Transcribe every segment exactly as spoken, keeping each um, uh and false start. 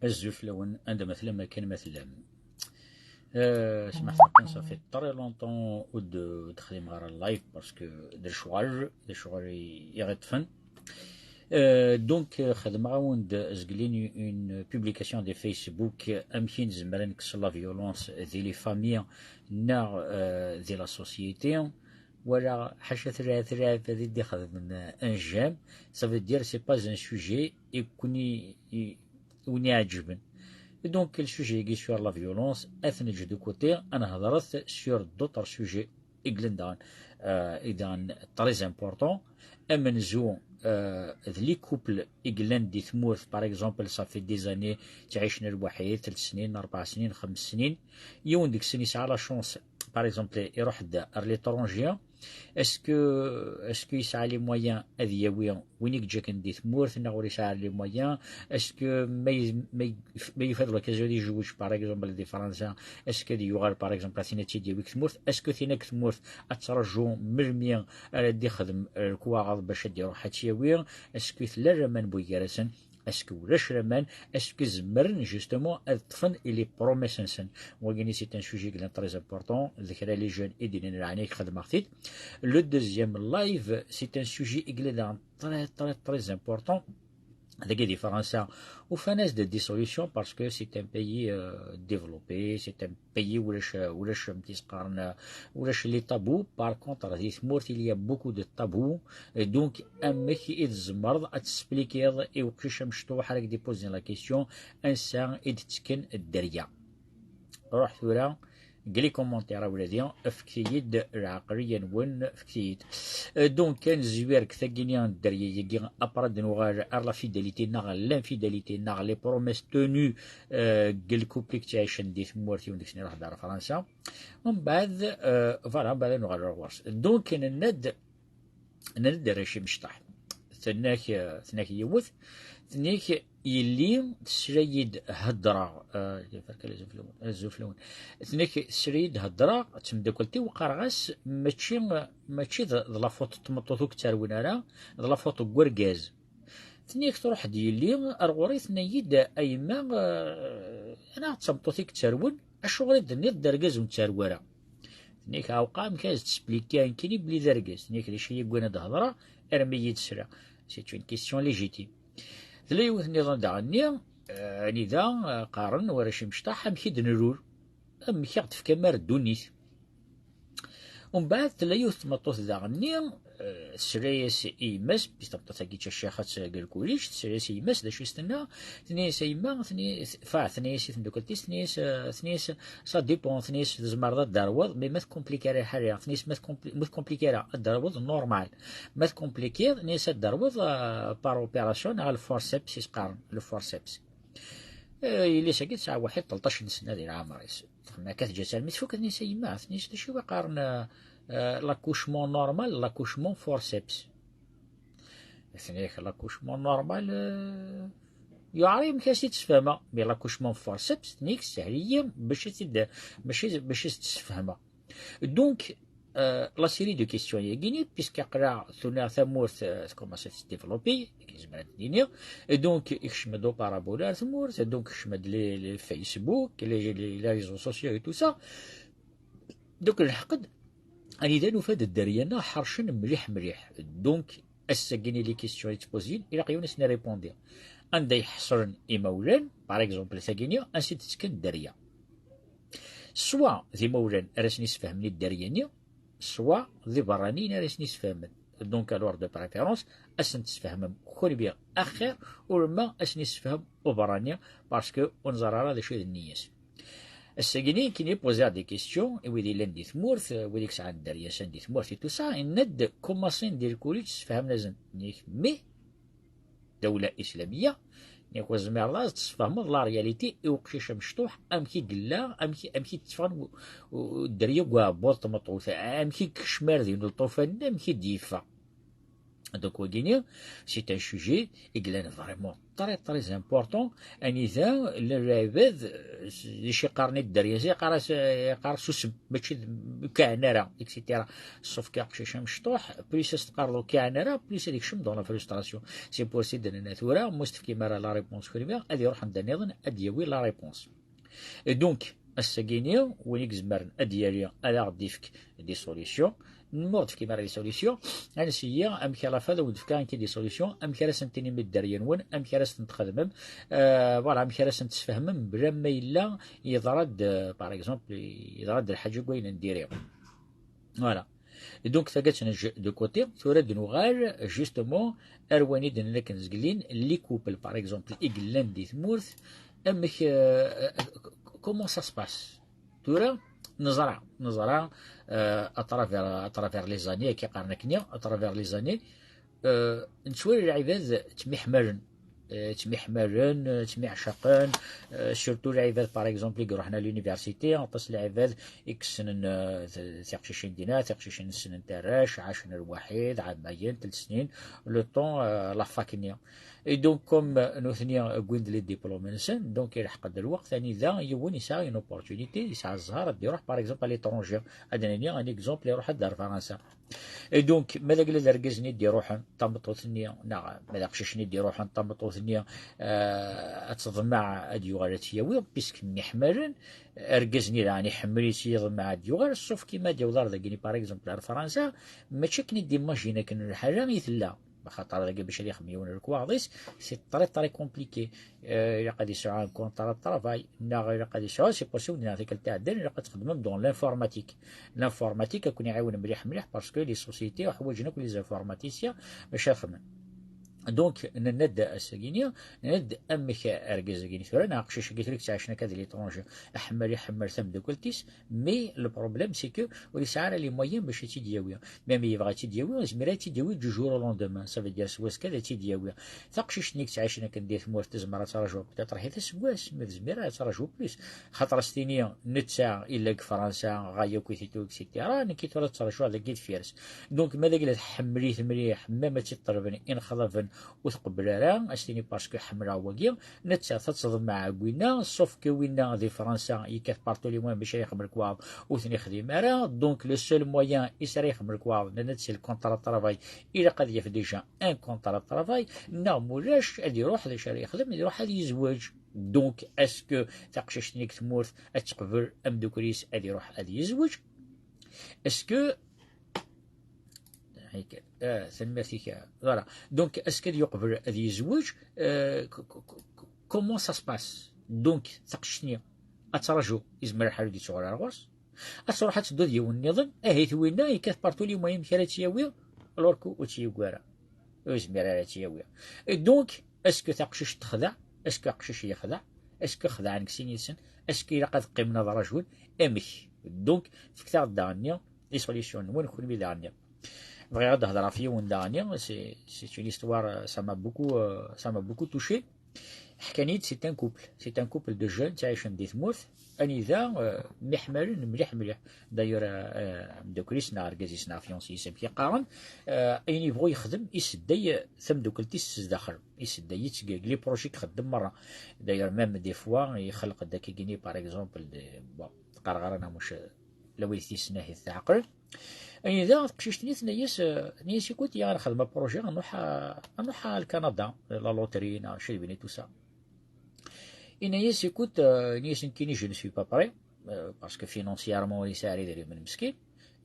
Azul fell-awen, anda ma tellam, akken ma tellam. Euh, smaḥet kan, ça fait très longtemps ur d-, ur d-xdimeɣ ara live parce que d lecɣal, d lecɣal i, i ɣ-iṭṭfen. Euh, donc, euh, xedmeɣ-awen-d zgelin une publication de Facebook, euh, amek i nezmer ad nekkes la violence di les familles neɣ, euh, di la société. Wala ḥaca telɛab, telɛab ad d-ixdem un j'aime, ça veut dire c'est pas un sujet i ken-i, i, wen-iɛeǧben. Donc, le sujet-agi sur la violence, ad t-neǧǧ de côté, ad nehḍret sur d'autres sujets i yellan daɣen, euh, i daɣen très important. Amenzu, euh, d les couples i yellan di tmurt, par exemple, ça fait des années, ttɛicen lwaḥid, telt snin, rebɛ snin, xems snin. Yiwen deg-sen yesɛa la chance, par exemple, iruḥ-d ar l'étranger. Est-ce que, est-ce que yesɛa les moyens ad yawi win i yeǧǧa-ken di tmurt, neɣ ur yesɛi ara les moyens? Est-ce que ma y-, ma y-, ma yufa-d l'occasion ad yezweǧ, par exemple, di Fransa, est-ce que ad yuɣal, par exemple, a tin ad tt-id-yawi deg tmurt? Est-ce que tin deg tmurt ad traǧu melmi ara d-ixdem, euh, lekwaɣeḍ bac ad d-iruḥ ad tt-yawi? Est-ce que tella laman bu gar-asen? Est-ce que ulac laman? Est-ce que zemren, justement, ad ṭṭfen les promesses-nsen? Wagini, c'est un sujet qui est très important. D kra les jeunes i d-yennan, ɛni xedmeɣ-t-id. Le deuxième live, c'est un sujet qui est très, très, très important. Dagi di Fransa, ufan-as-d des solutions parce que c'est un pays, euh, développé, c'est un pays ulac, ulac, amek i s-qqaren, ulac les tabous. Par contre, di tmurt, il y a beaucoup de tabous. Et donc, amek i tzemreḍ ad tesplikiḍ i uqcic amecṭuḥ ara k-d-ipozen la question, ansa i d-ttekken dderya? Ruḥ tura deg les commentaires a wladi, fket-iyi-d lɛeqliya-nwen, fket-iyi-d. Euh, donc, ad nezwir deg tagini n dderya-agi, après ad nuɣal ar la fidélité, neɣ l'infidélité, neɣ les promesses tenues, euh, deg lkupli yettɛicen di tmurt, yiwen deg-sen iruḥ-d ar Fransa. Umbeɛd, euh, voilà, umbeɛd ad nuɣal ar ɣur-s. Donc, nenna-d, nenna-d arrac imecṭaḥ. Tenna-k, euh, tenna-k yiwet, tenna-k yelli tesla-yi-d heddreɣ, euh, azul fell-awen. Tenna-k tesla-yi-d heddreɣ d tmeddakelt-iw, qqareɣ-as mačči, mačči d, d la faute n tmeṭṭut ur k-ttarwen ara, d la faute n wergaz. Tenna-k truḥ-d yelli ar ɣur-i, tenna-yi-d: "A yemma, eh, ana d tameṭṭut i yettarwen, acuɣer i d-tenniḍ d argaz ur nettarew ara?" Tenna-k: "Ɛawqa, amek ara s-tesplika nekkini belli d argaz?" Tenna-k: "D acu i yi-yewwin ad d-hedreɣ armi i yi-d-tesla?" C'est une question légitime. Tella yiwet nniḍen daɣenni, eh, anida, eh, qqaren warrac imecṭaḥ: "Amek i d-nrur? Amek i ɣ-d-tefkam ar ddunit?" Umbeɛd tella yiwet tmeṭṭut daɣenni, eh, tesla-yas i yemma-s, puis tameṭṭut-agi d tacaxet deg lkuliǧ, tesla-yas i yemma-s d acu i s-tenna, tenna-yas: "A yemma", tenna-yas, fa, tenna-yas i tmeddakelt-is, tenna-yas, eh, tenna-yas: "Ça dépend", tenna-yas: "Tzemreḍ ad d-terwuḍ, mais ma tkompliki ara lḥal, tenna-yas, ma tkompli-, ma tkompliki ara ad d-terwuḍ, normal. Ma tkomplikiḍ", tenna-yas, "ad d-terwuḍ, eh, par opération neɣ le forceps i s-qqaren, le forceps." Eh, yelli-s-agi tesɛa waḥid tleṭṭac n sna di leɛmer-is. Txemmem akka, teǧǧa-tt armi tfuk, tenna-yas: "A yemma", tenna-yas, "d acu i qqaren, eh, eh, l'accouchement normal, l'accouchement forceps?" Tenna-yak: "L'accouchement normal, eh, yuɛer-iyi amek ara s-t-id-sfehmeɣ, mais l'accouchement forceps", tenna-yak, tessehel-iyi bac ad t-id-, bac, bac ad s-t-sfehmeɣ. Donc, euh, la série de questions-yagini, puisque aql-aɣ tura tamurt, euh, tkomansi ad tettdéveloppi, akken nezmer ad d-nini, et donc, ikcem-d uparabol ar tmurt, et donc, ikcem-d les, les Facebook, les, les, les réseaux sociaux et tout ça. Donc, nleḥq-d, anida nufa-d dderya-nneɣ ḥercen mliḥ, mliḥ. Donc, ass-agi-ni, les questions i ttpozin, ilaq yiwen ad sen-iripondin. Anda i ḥeṣlen imawlan, par exemple, tagini, ansi d-ttekken dderya? Soit d imawlan ara sen-isfehmen i dderya-nni, soit d iberraniyen ara sen-isfehmen. Donc, alors, de préférence, ad sen-tesfehmem kunwi axir, ulamma ad sen-isfehem uberrani, parce que ur neẓri ara d acu i d nniya-s. Ass-agi-ni, nekkini poser des questions i wid yellan di tmurt, wid i yesɛan dderya-nsen di tmurt et tout ça, yenna-d, commencin di lkuliǧ, sfehmen-asen. Nniɣ-ak, mais dawla islamiyya, nniɣ-ak, ur tezmireḍ ara ad tesfehmeḍ la réalité i uqcic amecṭuḥ, amek i yella, amek, amek i d-tteffɣen u-, u-, dderya deg uɛebbuḍ n tmeṭṭut, amek i yekcem ar din, lṭufan-nni amek i d-yeffeɣ. Donc wagini, c'est un sujet i yellan vraiment très très important. Anida llan lɛibad, d acu yeqqaren i dderya, yeqqar-as, yeqqar susem, mačči d, ur kiɛen ara, et cetera. Sauf que aqcic amecṭuḥ, plus as teqqareḍ ur kiɛen ara, plus ad ikcem dans la frustration. C'est pour ça i d-nenna tura, ma ur s-tefkim ara la réponse kunwi, ad iruḥ anda nniḍen, ad d-yawi la réponse. Et donc, ass-agi-ni, win i izemren ad d-yali, ad aɣ-d-ifk des solutions. Ma ur d-tefkim ara les solutions, ad nsiyi amek ara fad, ad wen-d-fkeɣ nekki des solutions, amek ara sent-tinim i dderya-nwen, amek ara sent-txedmem, euh, voilà, amek ara sent-tesfehmem, bla ma yella yeḍra-d, euh, par exemple, yeḍra-d lḥaǧa deg wayen n diri. Voilà. Et donc, taga ad tt-neǧǧ de côté. Tura ad nuɣal, justement, ar wayen i d-nenna akken zgelin, les couples, par exemple, i yellan di tmurt, amek, euh, comment ça se passe? Tura, neẓra, neẓra, euh, à travers, à travers les années, akka qqaren akkenni, à travers les années, euh, nettwali lɛibad ttmiḥmalen, euh, ttmiḥmalen, euh, ttemyeɛcaqen, euh, surtout lɛibad, par exemple, i iruḥen à l'université, aṭas n lɛibad i yessnen, euh, t-, tiqcicin dinna, tiqcicin ssnent arrac, ɛacen lwaḥid, ɛamayen, telt snin, le temps, euh, la fac-nni. Et donc, comme, euh, nutni, euh, wwin-d les diplômes-nsen, donc ilḥeq-d lweqt anida yiwen yesɛa une opportunité, yesɛa zzher ad d-iruḥ, par exemple, à l'étranger. Ad d-nini un exemple, iruḥ-d ar Fransa. Et donc, ma d agla d argaz-nni d-iruḥen, tameṭṭut-nni, neɣ ma d aqcic-nni d-iruḥen, tameṭṭut-nni, euh, ad teḍmeɛ ad yuɣal ad tt-yawi, puisque myeḥmalen, argaz-nni daɣen iḥemmel-itt, yeḍmeɛ ad yuɣal, sauf que ma d-yaweḍ ar dagini, par exemple, ar Fransa, mačči akken i d-imagine akken lḥala i tella. Axaṭer dagi bac ad ixdem yiwen lekwaɣeḍ-is, c'est très, très compliqué. Euh, ilaq ad yesɛu un contrat de travail, neɣ ilaq ad yesɛu, c'est possible, neɣ tikkelt iɛeddan, ilaq ad txedmem dans l'informatique. L'informatique ad ken-iɛiwen mliḥ, mliḥ, parce que les sociétés ḥwaǧen akk les informaticiens bac ad xedmen. Donc, nenna-d ass-agi-ni, nenna-d amek argaz-agi-ni tura, neɣ aqcic-agi tura yettɛicen akka di l'étranger, iḥemmel, iḥemmel tameddakelt-is, mais le problème, c'est que ur yesɛi ara les moyens bac ad tt-id-yawi. Même yebɣa ad tt-id-yawi, ur yezmir ad tt-id-yawi du jour au lendemain. Ça veut dire, s wass kan ad tt-id-yawi. Taqcict-nni yettɛicen akken di tmurt tezmer ad terju, peut-être ḥit aseggas, ma tezmir ad terju plus. Xaṭer ad s-tini, netta illa deg Fransa, ɣaya akk-it-id, et cetera. Nekki tura ad terju dagi deffir-s. Donc, ma d agla tḥemmel-it mliḥ, même ad tt-id-ṭelben inexḍaben ur teqbel ara, ad s-tini parce que ḥemmleɣ wagi, nettat ad teḍmeɛ deg winna, sauf que winna di Fransa yekkat partout les moyens bac ad yexdem lekwaɣeḍ, ur ten-ixdim ara. Donc, le seul moyen is ara yexdem lekwaɣeḍ, nnan-d c'est le contrat de travail, ilaq ad yaf déjà un contrat de travail, neɣ mulac, ad iruḥ, d acu ara yexdem, ad iruḥ ad yezweǧ. Donc, est-ce que taqcict-nni deg tmurt ad teqbel ameddakel-is ad iruḥ ad yezweǧ? Est-ce que, هيك، آه، ثنميرتك، voilà. Donc, est-ce que ad yeqbel ad yezweǧ? Euh, c-, c-, c-, comment ça se passe? Donc, taqcict-nni ad terju, yezmer lḥal ad d-yettuɣal ar ɣur-s. Ad truḥ ad teddu d yiwen nniḍen, ahat winna yekkat partout les moyens amek ara tt-yawi, alors que ur tt-yewwi ara. Ur yezmir ara ad tt-yawi. Et donc, est-ce que taqcict texdeɛ? Est-ce que aqcic yexdeɛ? Est-ce que xedɛen deg sin yid-sen? Est-ce que ilaq ad qqimen ad rajun? Amek? Donc, fket-aɣ-d daɣenni les solutions-nwen, kenwi daɣenni. Bɣiɣ ad d-hedreɣ ɣef yiwen daɣenni, c'est, c'est une histoire, euh, ça m'a beaucoup, euh, ça m'a beaucoup touché. Ḥkan-iyi-d, c'est un couple. C'est un couple de jeunes, ttɛicen di tmurt, anida, euh, myeḥmalen mliḥ, mliḥ. D'ailleurs, euh, euh, ameddakel-is neɣ argaz-is neɣ fiancé-is, amek i qqaren, euh, ayen yebɣu yexdem, isedday, euh, tameddakelt-is s daxel. Isedday-itt deg les projets ixeddem merra. D'ailleurs, même des fois, ixelq-d akkagini, par exemple, de, bon, teqqar ɣer-aneɣ muc, euh, lawayt tis snahit tɛeqlen. Anida taqcict-nni tenna-yas, euh, tenna-yas, écoute, ya, ad nexdem un projet, ad nruḥ à, ad nruḥ à Canada, la loterie, neɣ chez et tout ça. Yenna-yas, écoute, euh, yenna-yas, nekkini, je ne suis pas prêt, euh, parce que financièrement, ur yesɛi ara idrimen meskin.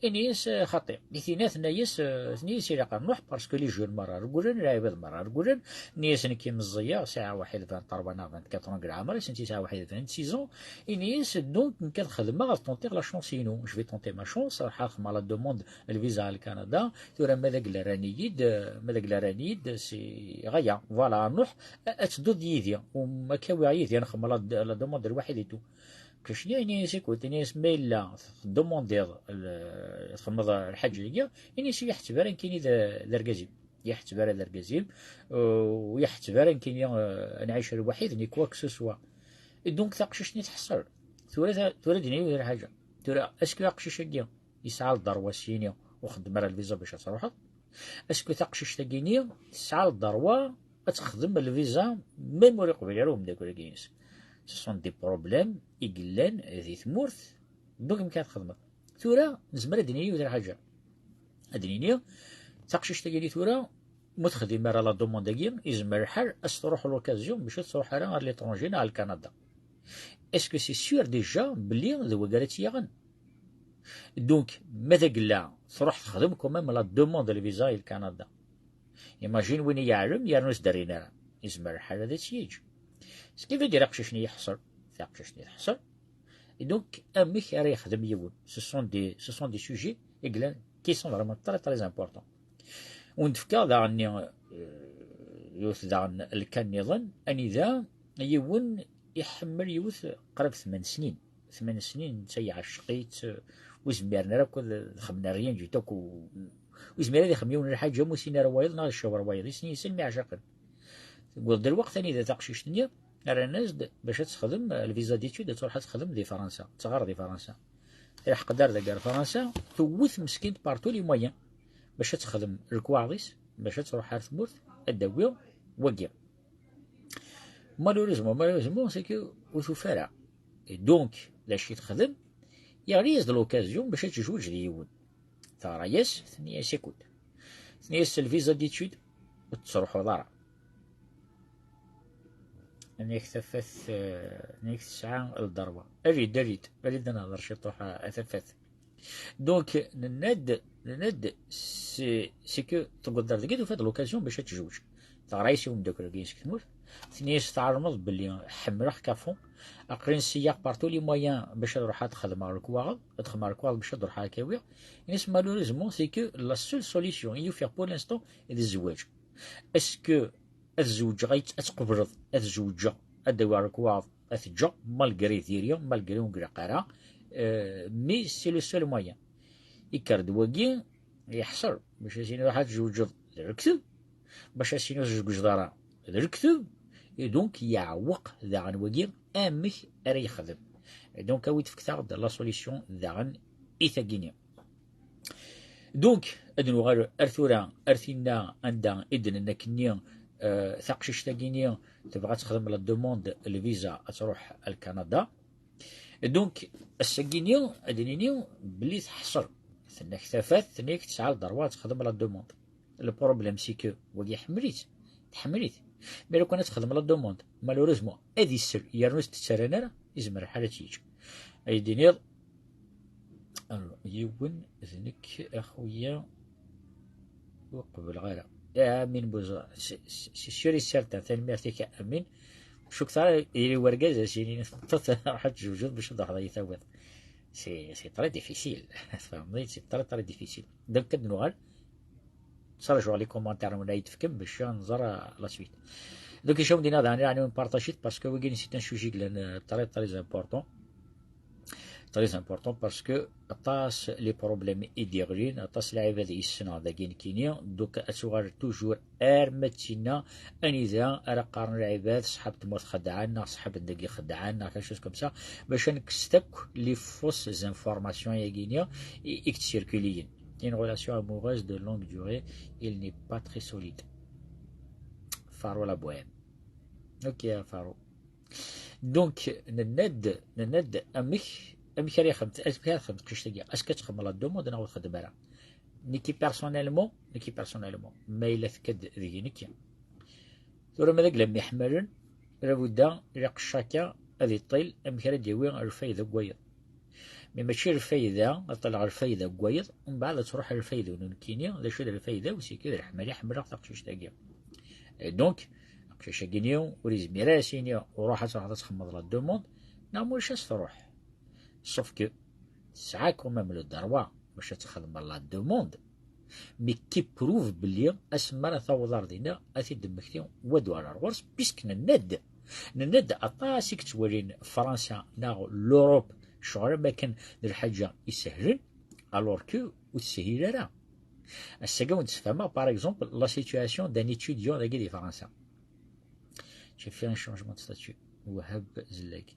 Yenna-yas, euh, xaṭi. Di tina tenna-yas, euh, tenna-yas, ilaq ad nruḥ, parce que les jeunes merra regglen, lɛibad merra regglen. Yenna-yas, nekki meẓẓiyeɣ, sɛiɣ waḥid vingt-trois neɣ vingt-quatre ans deg leɛmer, as-netta yesɛa waḥid vingt-six ans. Yenna-yas, donc, nekk ad xedmeɣ, ad tenter la chance-inu. Je vais tenter ma chance, ad ruḥeɣ ad xedmeɣ la demande, le visa à Canada. Tura ma d agla rran-iyi-d, ma d agla rran-iyi-d, c'est ɣaya. Voilà, nruḥ, a-, ad tedduḍ yid-i. U ma k-awiɣ yid-i, ad nxedmeɣ la, la demande lwaḥid et tout. Keččini, yenna-yas, écoute, yenna-yas, ma yella tdemandiḍ, l-, txedmeḍ lḥaǧa-agi, yenna-yas, ur yi-ḥetteb ara nekkini d, d argaz-im. Ur yi-ḥetteb ara d argaz-im, euh, ur yi-ḥetteb ara nekkini, euh, ad nɛic lwaḥid, ni quoi que ce soit. Et donc, taqcict-nni tḥeṣṣel. Tura ta-, tura d-nini lḥaǧa. Tura, est-ce que aqcic-agi yesɛa lderwa s yini ur xeddem ara lviza bac ad truḥeḍ? Est-ce que taqcict-agi-nni tesɛa le droit ad texdem lviza, même ur iqbil ara umeddakel-agi-ines? Ce sont des problèmes i yellan di tmurt Donc, amek ara txedmeḍ? Tura, nezmer ad d-nini yiwet lḥaǧa. Ad d-nini, taqcict-agi tura, ma texdim ara la demande-agi, izmer lḥal ad s-truḥ l'occasion bac ad truḥ ara ar l'étranger neɣ ar Lkanada. Est-ce que c'est sûr déjà belli d wagi ara tt-yaɣen? Donc, ma d agella, truḥ texdem quand même la demande de visa i Lkanada. Imagine win i yeɛlem, yernu s-d-rrin ara. Izmer lḥal ad tt-yeǧǧ. Ce qui veut dire aqcic-nni yeḥṣel, taqcict-nni teḥṣel. Et donc, amek ara yexdem yiwen? Ce sont des, ce sont des sujets i yellan qui sont vraiment très, très importants. Ur d-fkiɣ daɣen, euh, yiwet daɣen lkan nniḍen, anida yiwen iḥemmel yiwet qrib tmen snin. Tmen snin, netta yeɛceq-itt, ur zmiren ara akk ad xedmen rien du tout, akk ur zmiren ad ixdem yiwen lḥaǧa, ur sin ara wayeḍ, neɣ ad cawar wayeḍ, i sin yessen myeɛcaqen. Tewweḍ-d lweqt anida taqcict-nni rran-as-d bac ad texdem lviza d'études, ad truḥ ad texdem di Fransa, ad tɣer di Fransa. Ilḥeq-d ar dagi ar Fransa, tewwet meskint par tous les moyens bac ad texdem lekwaɣeḍ-is, bac ad truḥ ar tmurt, ad d-tawi wagi. Malheureusement, malheureusement, c'est que ur tufi ara. Et donc, d acu i texdem? Yeɣli-yas-d l'occasion bac ad tezweǧ d yiwen. Teɣra-yas, tenna-yas, écoute. Tenna-yas, lviza d'études ur tettruḥuḍ ara. Nniɣ tafat, eh, nniɣ tesɛa lderwa. Arid, arid, arid ad nehder ciṭuḥ, a, a tafat. Donc, nenna-d, nenna-d, c'est, c'est que tewweḍ-d ar dagi, tufa-d l'occasion bac ad tezweǧ. Teɣra-yas i umeddakel-agi seg tmurt. Tenna-yas, tɛelmeḍ belli ḥemmleɣ-k à fond. Aql-i nseyyaɣ par tous les moyens bac ad ruḥeɣ ad xedmeɣ lekwaɣeḍ, ad xedmeɣ lekwaɣeḍ bac ad ruḥeɣ ad k-awiɣ. Yenna-yas, malheureusement, c'est que la seule solution i ufiɣ pour l'instant d zzwaǧ. Est-ce que ad zewǧeɣ, ad, ad tqebleḍ ad zewǧeɣ, ad d-awiɣ lekwaɣeḍ, ad t-ǧǧeɣ, malgré diri, malgré ur ilaq ara, euh, mais c'est le seul moyen. Yekker-d wagi, yeḥṣel, bac ad s-yini ruḥ ad tzewǧeḍ d lekdeb, bac ad s-yini ur tzewǧeḍ ara d lekdeb, et donc yeɛweq daɣen wagi amek ara yexdem. Et donc, awi-d fket-aɣ-d la solution daɣen i tagi-nni. Donc, ad nuɣal ar tura, ar tinna anda i d-nenna akkenni, euh, taqcict-agi-nni tebɣa ad texdem la demande lviza ad truḥ ar Kanada. Donc, ass-agi-nni, ad d-nini belli teḥṣel. Tenna-k tafat, tenna-k tesɛa le droit ad texdem la demande. Le problème, c'est que wagi iḥemmel-itt, tḥemmel-it. Mais lukan ad texdem la demande, malheureusement, ad isel, yernu ur s-d-ttarran ara, izmer lḥal ad tt-yeǧǧ. Ad yi-d-tiniḍ, alors, yiwen d nekk, a xuya, ur qebleɣ ara. Amin Buza, c'est, c'est, c'est sûr et certain, tanemmirt-ik a Amin. Cukkeɣ ara yili wergaz ad s-yinin, teṭṭeḍ, ruḥ ad tjewǧeḍ bac ad d-truḥeḍ ad yi-tawiḍ. C'est, c'est très difficile. Tfehmeḍ-iyi, c'est très, très difficile. Donc, ad nuɣal. Ttrajuɣ les commentaires-nwen ay d-tefkem bac ad nẓer, euh, la suite. Donc, icaw dina daɣen, yeɛni, partager-t parce que wagi, c'est un sujet qui est, euh, très, très important. Très important parce que aṭas les problèmes i d-yeɣlin, aṭas lɛibad i ssneɣ dagi nekkini, donc ad tuɣal toujours arma d tinna anida ara qqaren lɛibad ṣṣḥab n tmurt xeddɛen neɣ ṣṣḥab n dagi xeddɛen neɣ quelque chose comme ça, bac ad nekkset akk les fausses informations-agi-nni i, i yettcirculiyen. Une relation amoureuse de longue durée, il n'est pas très solide. Faro la bohème. Ok, a Faro. Donc, nenna-d, nenna-d amek, amek ara yexdem, amek ara texdem teqcict-agi? Est-ce que ad txedmeḍ la demande neɣ ur txeddem ara? Nekki personnellement, nekki personnellement, ma yella tekka-d deg-i nekki. Tura ma d agla mmi ḥemmalen, labudda ilaq chacun ad iṭil amek ara d-yawi lfayda deg wayeḍ. Mais mačči lfayda, ad ṭṭleɣ lfayda deg wayeḍ, mbeɛd ad truḥ lfayda n nekkini, d acu d lfayda-w, c'est que d leḥmala i ḥemmleɣ taqcict-agi. Et donc, aqcic-agi-ni ur yezmir ara ad s-yini, ruḥ ad truḥeḍ ad txedmeḍ la demande, neɣ ma ulac ad s-truḥ. Sauf que tesɛa quand même le droit bac ad txedmeḍ la demande, mais qui prouve belli asmi ara taweḍ ar dinna ad t-id-temmekti wa d warar ɣur-s, puisque nenna-d, nenna-d aṭas i yettwalin Fransa neɣ l'Europe ccɣel am akken d lḥaǧa isehlen, alors que ur teshil ara. Ass-agi ad wen-d-sfehmeɣ, par exemple, la situation d'un étudiant dagi di Fransa. J'ai fait un changement de statut. Wahab Zellagi.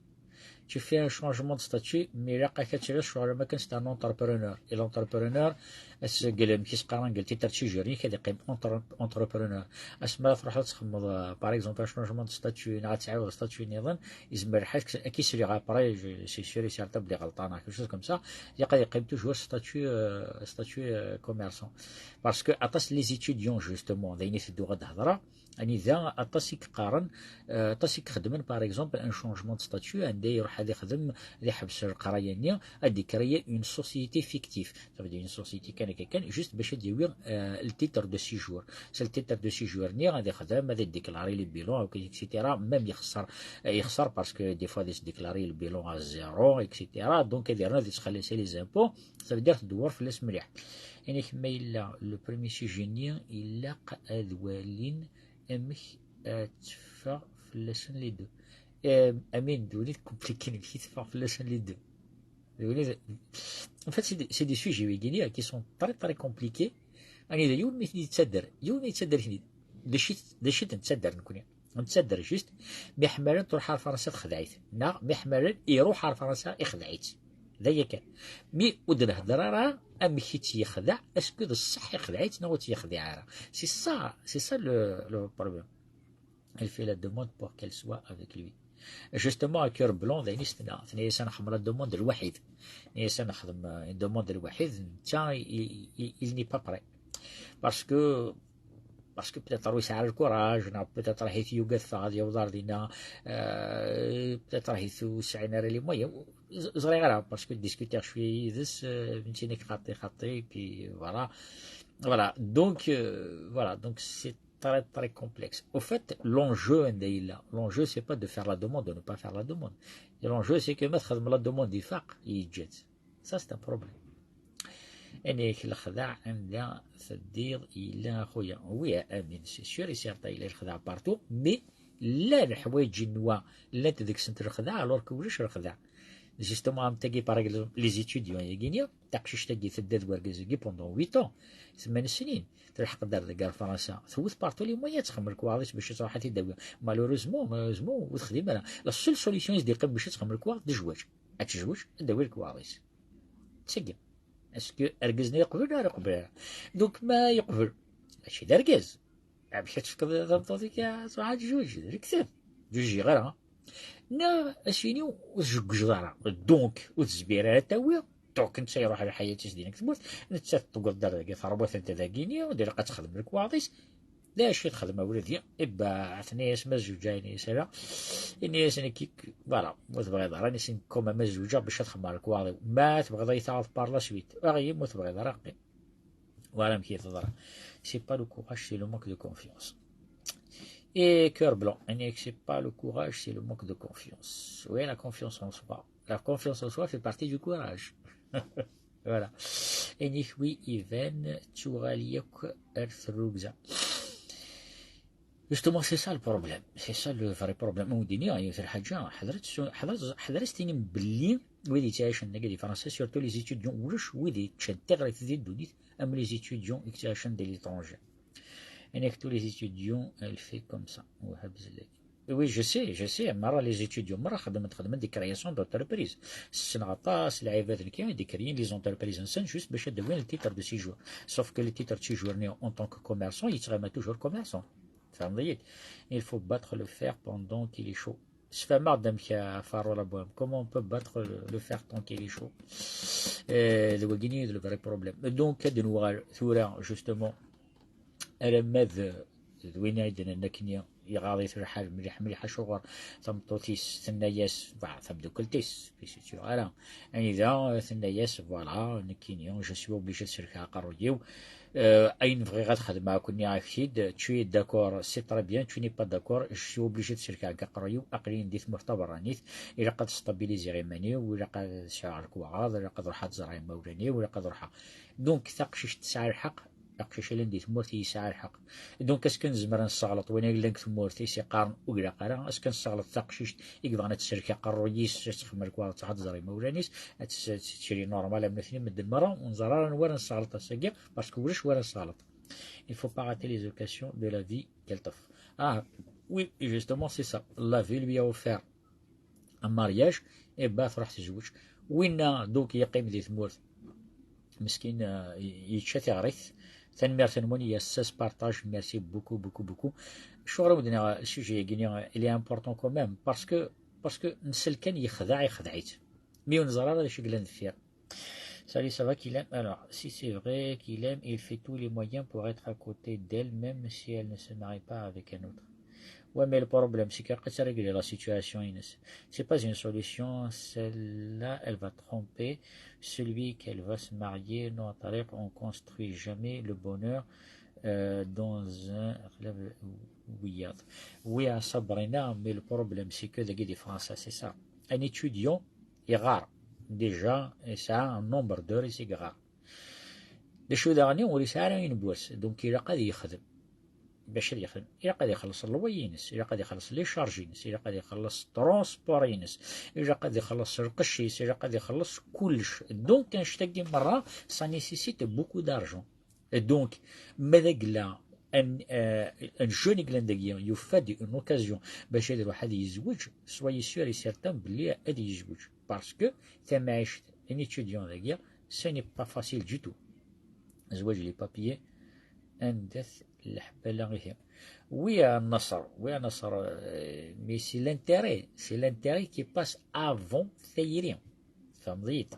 Tu fais un changement de statut, mais ilaq-ak ad tiliḍ ccɣel am wakken c'est un entrepreneur. Et l'entrepreneur, ad tsegglem, kis qqaren deg titre de séjour-ik, ad yeqqim entre-, entrepreneur. Asmi ara truḥeḍ ad txedmeḍ, euh, par exemple, un changement de statut, neɣ ad tɛiwdeḍ statut niḍen, yezmer lḥal ad k-, ad k-isliɣ après, je, c'est sûr et certain belli ɣelṭan, quelque chose comme ça, ilaq ad yeqqim toujours statut, euh, statut, euh, commerçant. Parce que aṭas les étudiants, justement, d ayen i tedduɣ ad d-hedreɣ, anida aṭas i yeqqaren, euh, aṭas i ixeddmen, par exemple, un changement de statut, anda iruḥ ad ixdem, ad iḥbes leqraya-nni, ad d-ikraya une société fictive. Ça veut dire une société kan akka kan, juste bac ad d-yawi, euh, le titre de séjour. C'est le titre de séjour-nni, ad ixdem, ad déclarer les bilans, et cetera. Même yexṣer, yexṣer parce que des fois ad déclarer le bilan à zéro, et cetera. Donc ad yernu ad yettxelliṣ les impôts, ça veut dire tdewwer fell-as mliḥ. Inek ma yella le premier sujet-nni, ilaq ad walin amek ad teffeɣ fell-asen les deux. Euh, Amin, d win i compliqué amek i teffeɣ fell-asen les deux. D win i d-, en fait, c'est des, c'est des sujets wigini qui sont très, très compliqués. Anida yiwen mi ten-yettader, yiwen mi yettader ten-id. D acu i, d acu i d-nettader nekni? Nettader juste mi ḥmalen truḥ ar Fransa texdeɛ-it, neɣ mi ḥmalen iruḥ ar Fransa ixdeɛ-itt. D aya kan. Mi ur d-nehder ara amek i tt-yexdeɛ, est-ce que d ṣṣeḥ ixdeɛ-itt neɣ ur tt-yexdiɛ ara. C'est ça, c'est ça le, le problème. Elle fait la demande pour qu'elle soit avec lui. Justement, à cœur blanc, d ayen i s-tenna. Tenna-yas ad nexdem la demande lwaḥid. Tenna-yas ad nexdem, euh, une demande lwaḥid, netta, il, il, il n'est pas prêt. Parce que, parce que peut-être ur yesɛi ara le courage, neɣ peut-être ahat yugad ad yaweḍ ar dinna, euh, peut-être ahat ur sɛin ara les moyens. Ẓ-, ẓriɣ ara, parce que discuter cwiya yid-s, euh, netta-nni xaṭi, xaṭi, et puis voilà. Voilà, donc, euh, voilà, donc c'est très, très complexe. Au fait, l'enjeu, l'enjeu, c'est pas de faire la demande, de ne pas faire la demande. Et l'enjeu, c'est que mettre la demande, il faut, il jette. Ça, c'est un problème. Ayen-ik lexdeɛ anda teddiḍ yella a xuya. Oui, Amin, c'est sûr et certain, yella lexdeɛ partout, mais llan leḥwayeǧ-nni llant deg-sent lexdeɛ, alors que ulac lexdeɛ. Justement, am tagi, par exemple, les étudiants, yagini, taqcict-agi tedda d wergaz-agi pendant huit ans, ثمان سنين. Telḥeq-d ar deg ar Fransa, tewwet par tous les moyens ad texdem lekwaɣeḍ-is bac ad truḥ ad t-id-tawi. Malheureusement, malheureusement, ur texdim ara. La seule solution i s-d-yeqqim bac ad texdem lekwaɣeḍ d zzwaǧ. Ad tezweǧ, ad d-tawi lekwaɣeḍ-is. D tagi. Est-ce que argaz-nni yeqbel neɣ ur yeqbel ara? Donc, ma yeqbel, mačči d argaz. Amek ad tefkeḍ tameṭṭut-ik ad truḥ ad tezweǧ? D lekdeb. Ur tezweǧ ara. Neɣ ad s-yini ur tzeggzeḍ ara. Donc, ur tezmir ara ad tawi. Donc, netta iruḥ lḥayat-is din deg tmurt. Nettat tewweḍ-d ar dagi, terwa-tent dagini, ur d-ilaq ad texdem lekwaɣeḍ-is. D acu i texdem a wladi? Ibba, tenna-yas ma zewǧeɣ, ini-yas ala. Ini-yas nekk, voilà, ur tebɣiḍ ara, ini-as nekk, comme ma zewǧeɣ bac ad xedmeɣ lekwaɣeḍ-iw. Ma tebɣiḍ ad yi-taɣeḍ par la suite. Aɣ-iyi, ma ur tebɣiḍ ara, qqim. Voilà amek i teḍra. C'est pas le courage, c'est le manque de confiance. Et cœur blanc, c'est pas le courage, c'est le manque de confiance. Oui, la confiance en soi. La confiance en soi fait partie du courage. Voilà. Ayen-ik wi iban, tuɣal yakk ar trugza. Justement, c'est ça le problème. C'est ça le vrai problème. Ur d-nniɣ yiwet lḥaǧa, ḥadret, ḥadret, ḥadret tinim belli wid yettɛicen dagi di Fransa, surtout les étudiants, ulac wid yeččan tiɣrit di ddunit am les étudiants i yettɛicen di l'étranger. Ayen-ik tous les étudiants, elle fait comme ça. Wahab Zellagi. Oui, je sais, je sais. Merra les étudiants, merra xedmen, xedmen des créations d'entreprises. Ssneɣ aṭas lɛibad nekki i d-ikreyyen les entreprises-nsen juste bac ad d-awin le titre de séjour. Sauf que le titre de séjour-nni en tant que commerçant, yettɣima toujours commerçant. Tfehmeḍ-iyi-d? Il faut battre le fer pendant qu'il est chaud. Sfehmeɣ-d amek, a Faṛu la Bohème. Comment on peut battre le, le fer tant qu'il est chaud? Euh, d wagini i d le vrai problème. Donc, ad nuɣal tura, justement, alamma d, d win i d-nenna akkenni, iɣaḍ-it lḥal mliḥ, mliḥ, acuɣer tameṭṭut-is tenna-yas, bah, tamdukelt-is, puis c'est sûr, ara. Anida, euh, tenna-yas, voilà, nekkini, je suis obligé ad selkeɣ aqerruy-iw. Euh, ayen bɣiɣ ad xedmeɣ, akkenni ak-t-id, tu es d'accord, c'est très bien, tu n'es pas d'accord, je suis obligé ad selkeɣ deg aqerruy-iw, aql-in di tmurt taberranit, ilaq ad stabiliziɣ iman-iw, ilaq ad sɛuɣ lekwaɣeḍ, ilaq ad ruḥeɣ ad ẓreɣ imawlan-iw, ilaq ad ruḥeɣ. Donc, taqcict tesɛa lḥeqq, aqcic yellan di tmurt yesɛa lḥeqq. Donc, est-ce que nezmer ad nesseɣleṭ win ay yellan deg tmurt i s-iqqaren ur ilaq ara? Est-ce que nesseɣleṭ taqcict i yebɣan ad tselk aqerruy-is, ad texdem lekwaɣeḍ, ad tẓer imawlan-is, ad tt-, ad tettili normal am nutni medden merra, ur neẓer ara anwa ara nesseɣleṭ ass-agi, parce que ulac wara nesseɣleṭ. Il faut pas rater les occasions de la vie qu'elle t'offre. Ah, oui, justement, c'est ça. La vie lui a offert un mariage, et bah, truḥ tezweǧ. Winna, donc, yeqqim di tmurt, meskin, euh, yečča tiɣrit. Tanemmirt-nwen, yes, partage, merci beaucoup, beaucoup, beaucoup. Acuɣer i wen-d-nniɣ, le sujet-agi-nni, il est important quand même, parce que, parce que nsel kan yexdeɛ, ixdeɛ-itt. Mi ur neẓri ara d acu i yellan deffir. Salut, ça va, qu'il aime. Alors, si c'est vrai qu'il aime, il fait tous les moyens pour être à côté d'elle, même si elle ne se marie pas avec un autre. Ouais, mais le problème, c'est que c'est réglé la situation, Inès. C'est pas une solution, celle-là, elle va tromper celui qu'elle va se marier. Non, Tariq, on construit jamais le bonheur, euh, dans un club. Oui, oui, à Sabrina, mais le problème, c'est que les gars de France, c'est ça. Un étudiant, il rare. Déjà, et ça, un nombre d'heures, c'est rare. D acu daɣen, ur yesɛi ara ayen n wass, donc ilaq ad yexdem. Bac ad yexdem, ilaq ad ixelleṣ loyer-ines, ilaq ad ixelleṣ les charges-ines, ilaq ad ixelleṣ transport-ines, ilaq ad ixelleṣ lqecc-is, ilaq ad ixelleṣ kullec. Donc, annect-agi merra, ça nécessite beaucoup d'argent. Et donc, ma d agla, un, euh, un jeune i yellan dagi, yufa-d une occasion bac ad iruḥ ad yezweǧ, soyez sûr et certain belli ad yezweǧ. Parce que tamɛict n étudiant dagi, ce n'est pas facile du tout. Zwaǧ les papiers, anda-t leḥbala ihi? Oui, à Nasser, oui, à Nasser, euh, mais c'est l'intérêt, c'est l'intérêt qui passe avant tayri. Tfehmeḍ-iyi-d?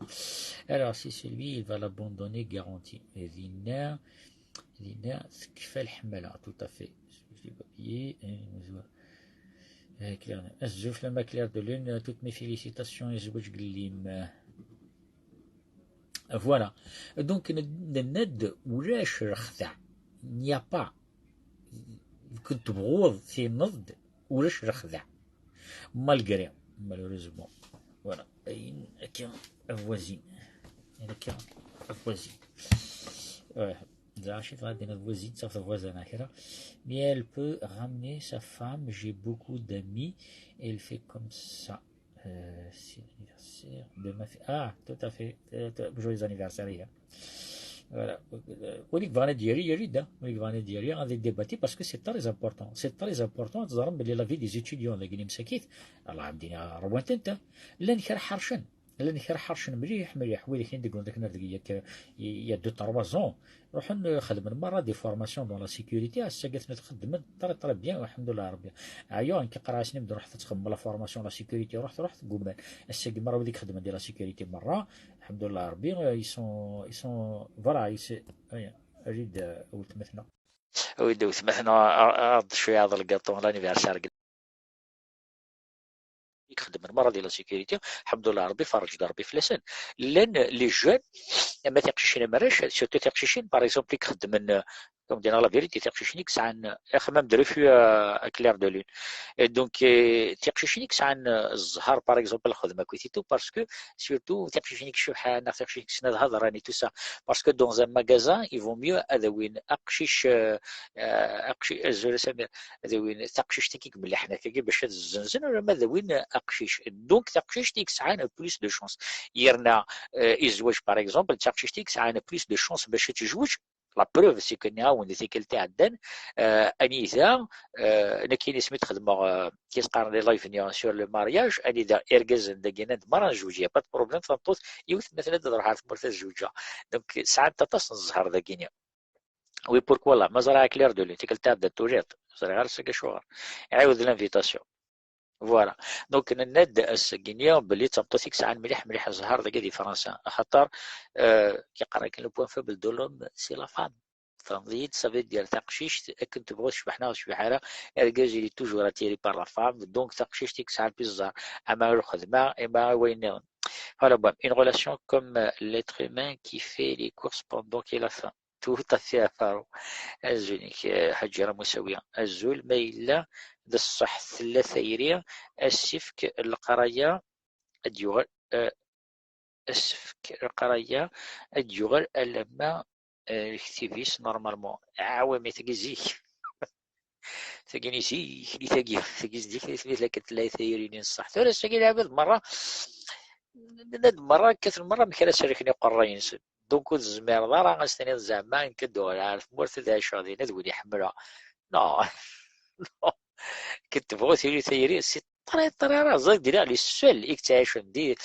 Alors, si c'est lui, il va l'abandonner, garanti. Dinna, dinna, tekfa lḥemmala, tout à fait. Zwaǧ les papiers, euh, euh, Claire, azul fell-am a Claire de Lune, toutes mes félicitations, i zwaǧ gellim. Voilà. Donc, n-, nenna-d ulac lexdeɛ. Il n'y a pas. Kent tebɣuḍ tineḍ-d, ulac lexdeɛ. Malgré, malheureusement. Voilà. Ayen akka, a voisine. Ayen akka, a voisine. Ouais. Zɛaci tɣadin a voisine, ça voisin, kra. Mais elle peut ramener sa femme, j'ai beaucoup d'amis, elle fait comme ça. Euh, c'est l'anniversaire de ma fille. Ah, tout à fait. Euh, t-, joyeux anniversaire, Ria. Voilà. Euh, win i yebɣan ad d-yerr, yerr-d, win i yebɣan ad d-yerr, ad débatté, parce que c'est très important. C'est très important, ad teẓrem belli la vie des étudiants, dagi n Imsakit, Allah yeddi ṛwan-tent, llan kra ḥercen. Llan kra ḥercen mliḥ, mliḥ. Wid akken i d-yeggran dakken ar deg yak, il y a deux, trois ans, ruḥen, euh, xedmen merra des formations dans la sécurité, ass-agi atni xeddmen très, très bien, alḥemdulillah Rebbi. Ɛyu, nekk qqareɣ-asen, mi d-ruḥet ad txedmem la formation la sécurité, ruḥet, ruḥet, gguman. Ass-agi merra wid i ixeddmen di la sécurité merra, alḥemdulillah Rebbi, euh, ils sont, ils sont, voilà, ils se-, euh, awi-d, euh, weltma-tneɣ. Awi-d weltma-tneɣ, a, a, a, cwiya d lgaṭu, l'anniversaire. I ixeddmen merra di la sécurité, alḥemdulillah Rebbi, iferreǧ-d Rebbi fell-asen. Llan les jeunes, ama tiqcicin am arrac, surtout tiqcicin, par exemple, i ixeddmen, euh, comme dire la vérité, tiqcicin i yesɛan, euh, axemmem de refus à, à Claire de Lune. Et donc, euh, tiqcicin i yesɛan, euh, zzher, par exemple, lxedma akkit et tout, parce que surtout tiqcicin i icebḥen, neɣ tiqcicin i yessnen ad hedren et tout ça. Parce que dans un magasin, il vaut mieux ad awin aqcic, euh, euh, aqci-, azul a Samir, ad awin taqcict-agi i imelliḥen akkagi bac ad zzenzen, ulamma ad awin aqcic. Donc, taqcict i yesɛan plus de chance. Yerna, euh, i zzwaǧ, par exemple, d taqcict i yesɛan plus de chance bac ad tezweǧ. La preuve, c'est que nniɣ-awen di tikkelt iɛeddan, euh, anida, euh, nekkini asmi d-xedmeɣ, euh, kis qqaren les live-nni sur le mariage, anida irgazen dagi nnan-d merra nezweǧ, y a pas de problème, tameṭṭut, yiwet ma tella ad ruḥ ar tmurt ad zewǧeɣ. Donc, sɛant aṭas n zzher dagini. Oui, pourquoi là? Ma ẓriɣ Claire de Lune, tikkelt iɛeddan tuliḍ. Ẓriɣ ara s-agi acuɣer. Ɛiwed l'invitation. Voilà. Donc, nenna-d ass-agi-nni belli d tameṭṭut i yesɛan mliḥ, mliḥ zzher dagi di Fransa. Axaṭer, euh, yeqqar akken le point faible de l'homme, c'est la femme. Tfehmeḍ-iyi-d, ça veut dire taqcict, akken tebɣu tecbeḥ neɣ ur tecbeḥ ara, argaz, il est toujours attiré par la femme, donc taqcict i yesɛan plus zzher, ama i lxedma, ama i wayen nniḍen. Voilà, bon, une relation comme, euh, l'être humain qui fait les courses pendant qu'il a faim. Tout à fait, a Faro. Azul-ik, eh, Ḥaǧi Ramusawi. Azul, ma yella d ṣṣeḥ tella tayri, asefk n leqraya ad d-yuɣal, eh, asefk n leqraya ad d-yuɣal alamma, eh, lektib-is normalement. Ah, ouais, mais tagi zik. Tagi n zik, i tagi, tagi zik, i tagi tella tayri-nni n ṣṣeḥ. Tura ass-agi lɛibad merra, nnan-d merra, kkaten merra amek ara serken iqerray-nsen. Donc ur tezmireḍ ara ad s-tiniḍ zeɛma nekk ad d-uɣaleɣ ar tmurt ad ɛiceɣ din, ad win i ḥemmleɣ. Non. Non. Akken tebɣu tili tayri, c'est Très, très rare. Ẓer, diri les seuls i yettɛicen di,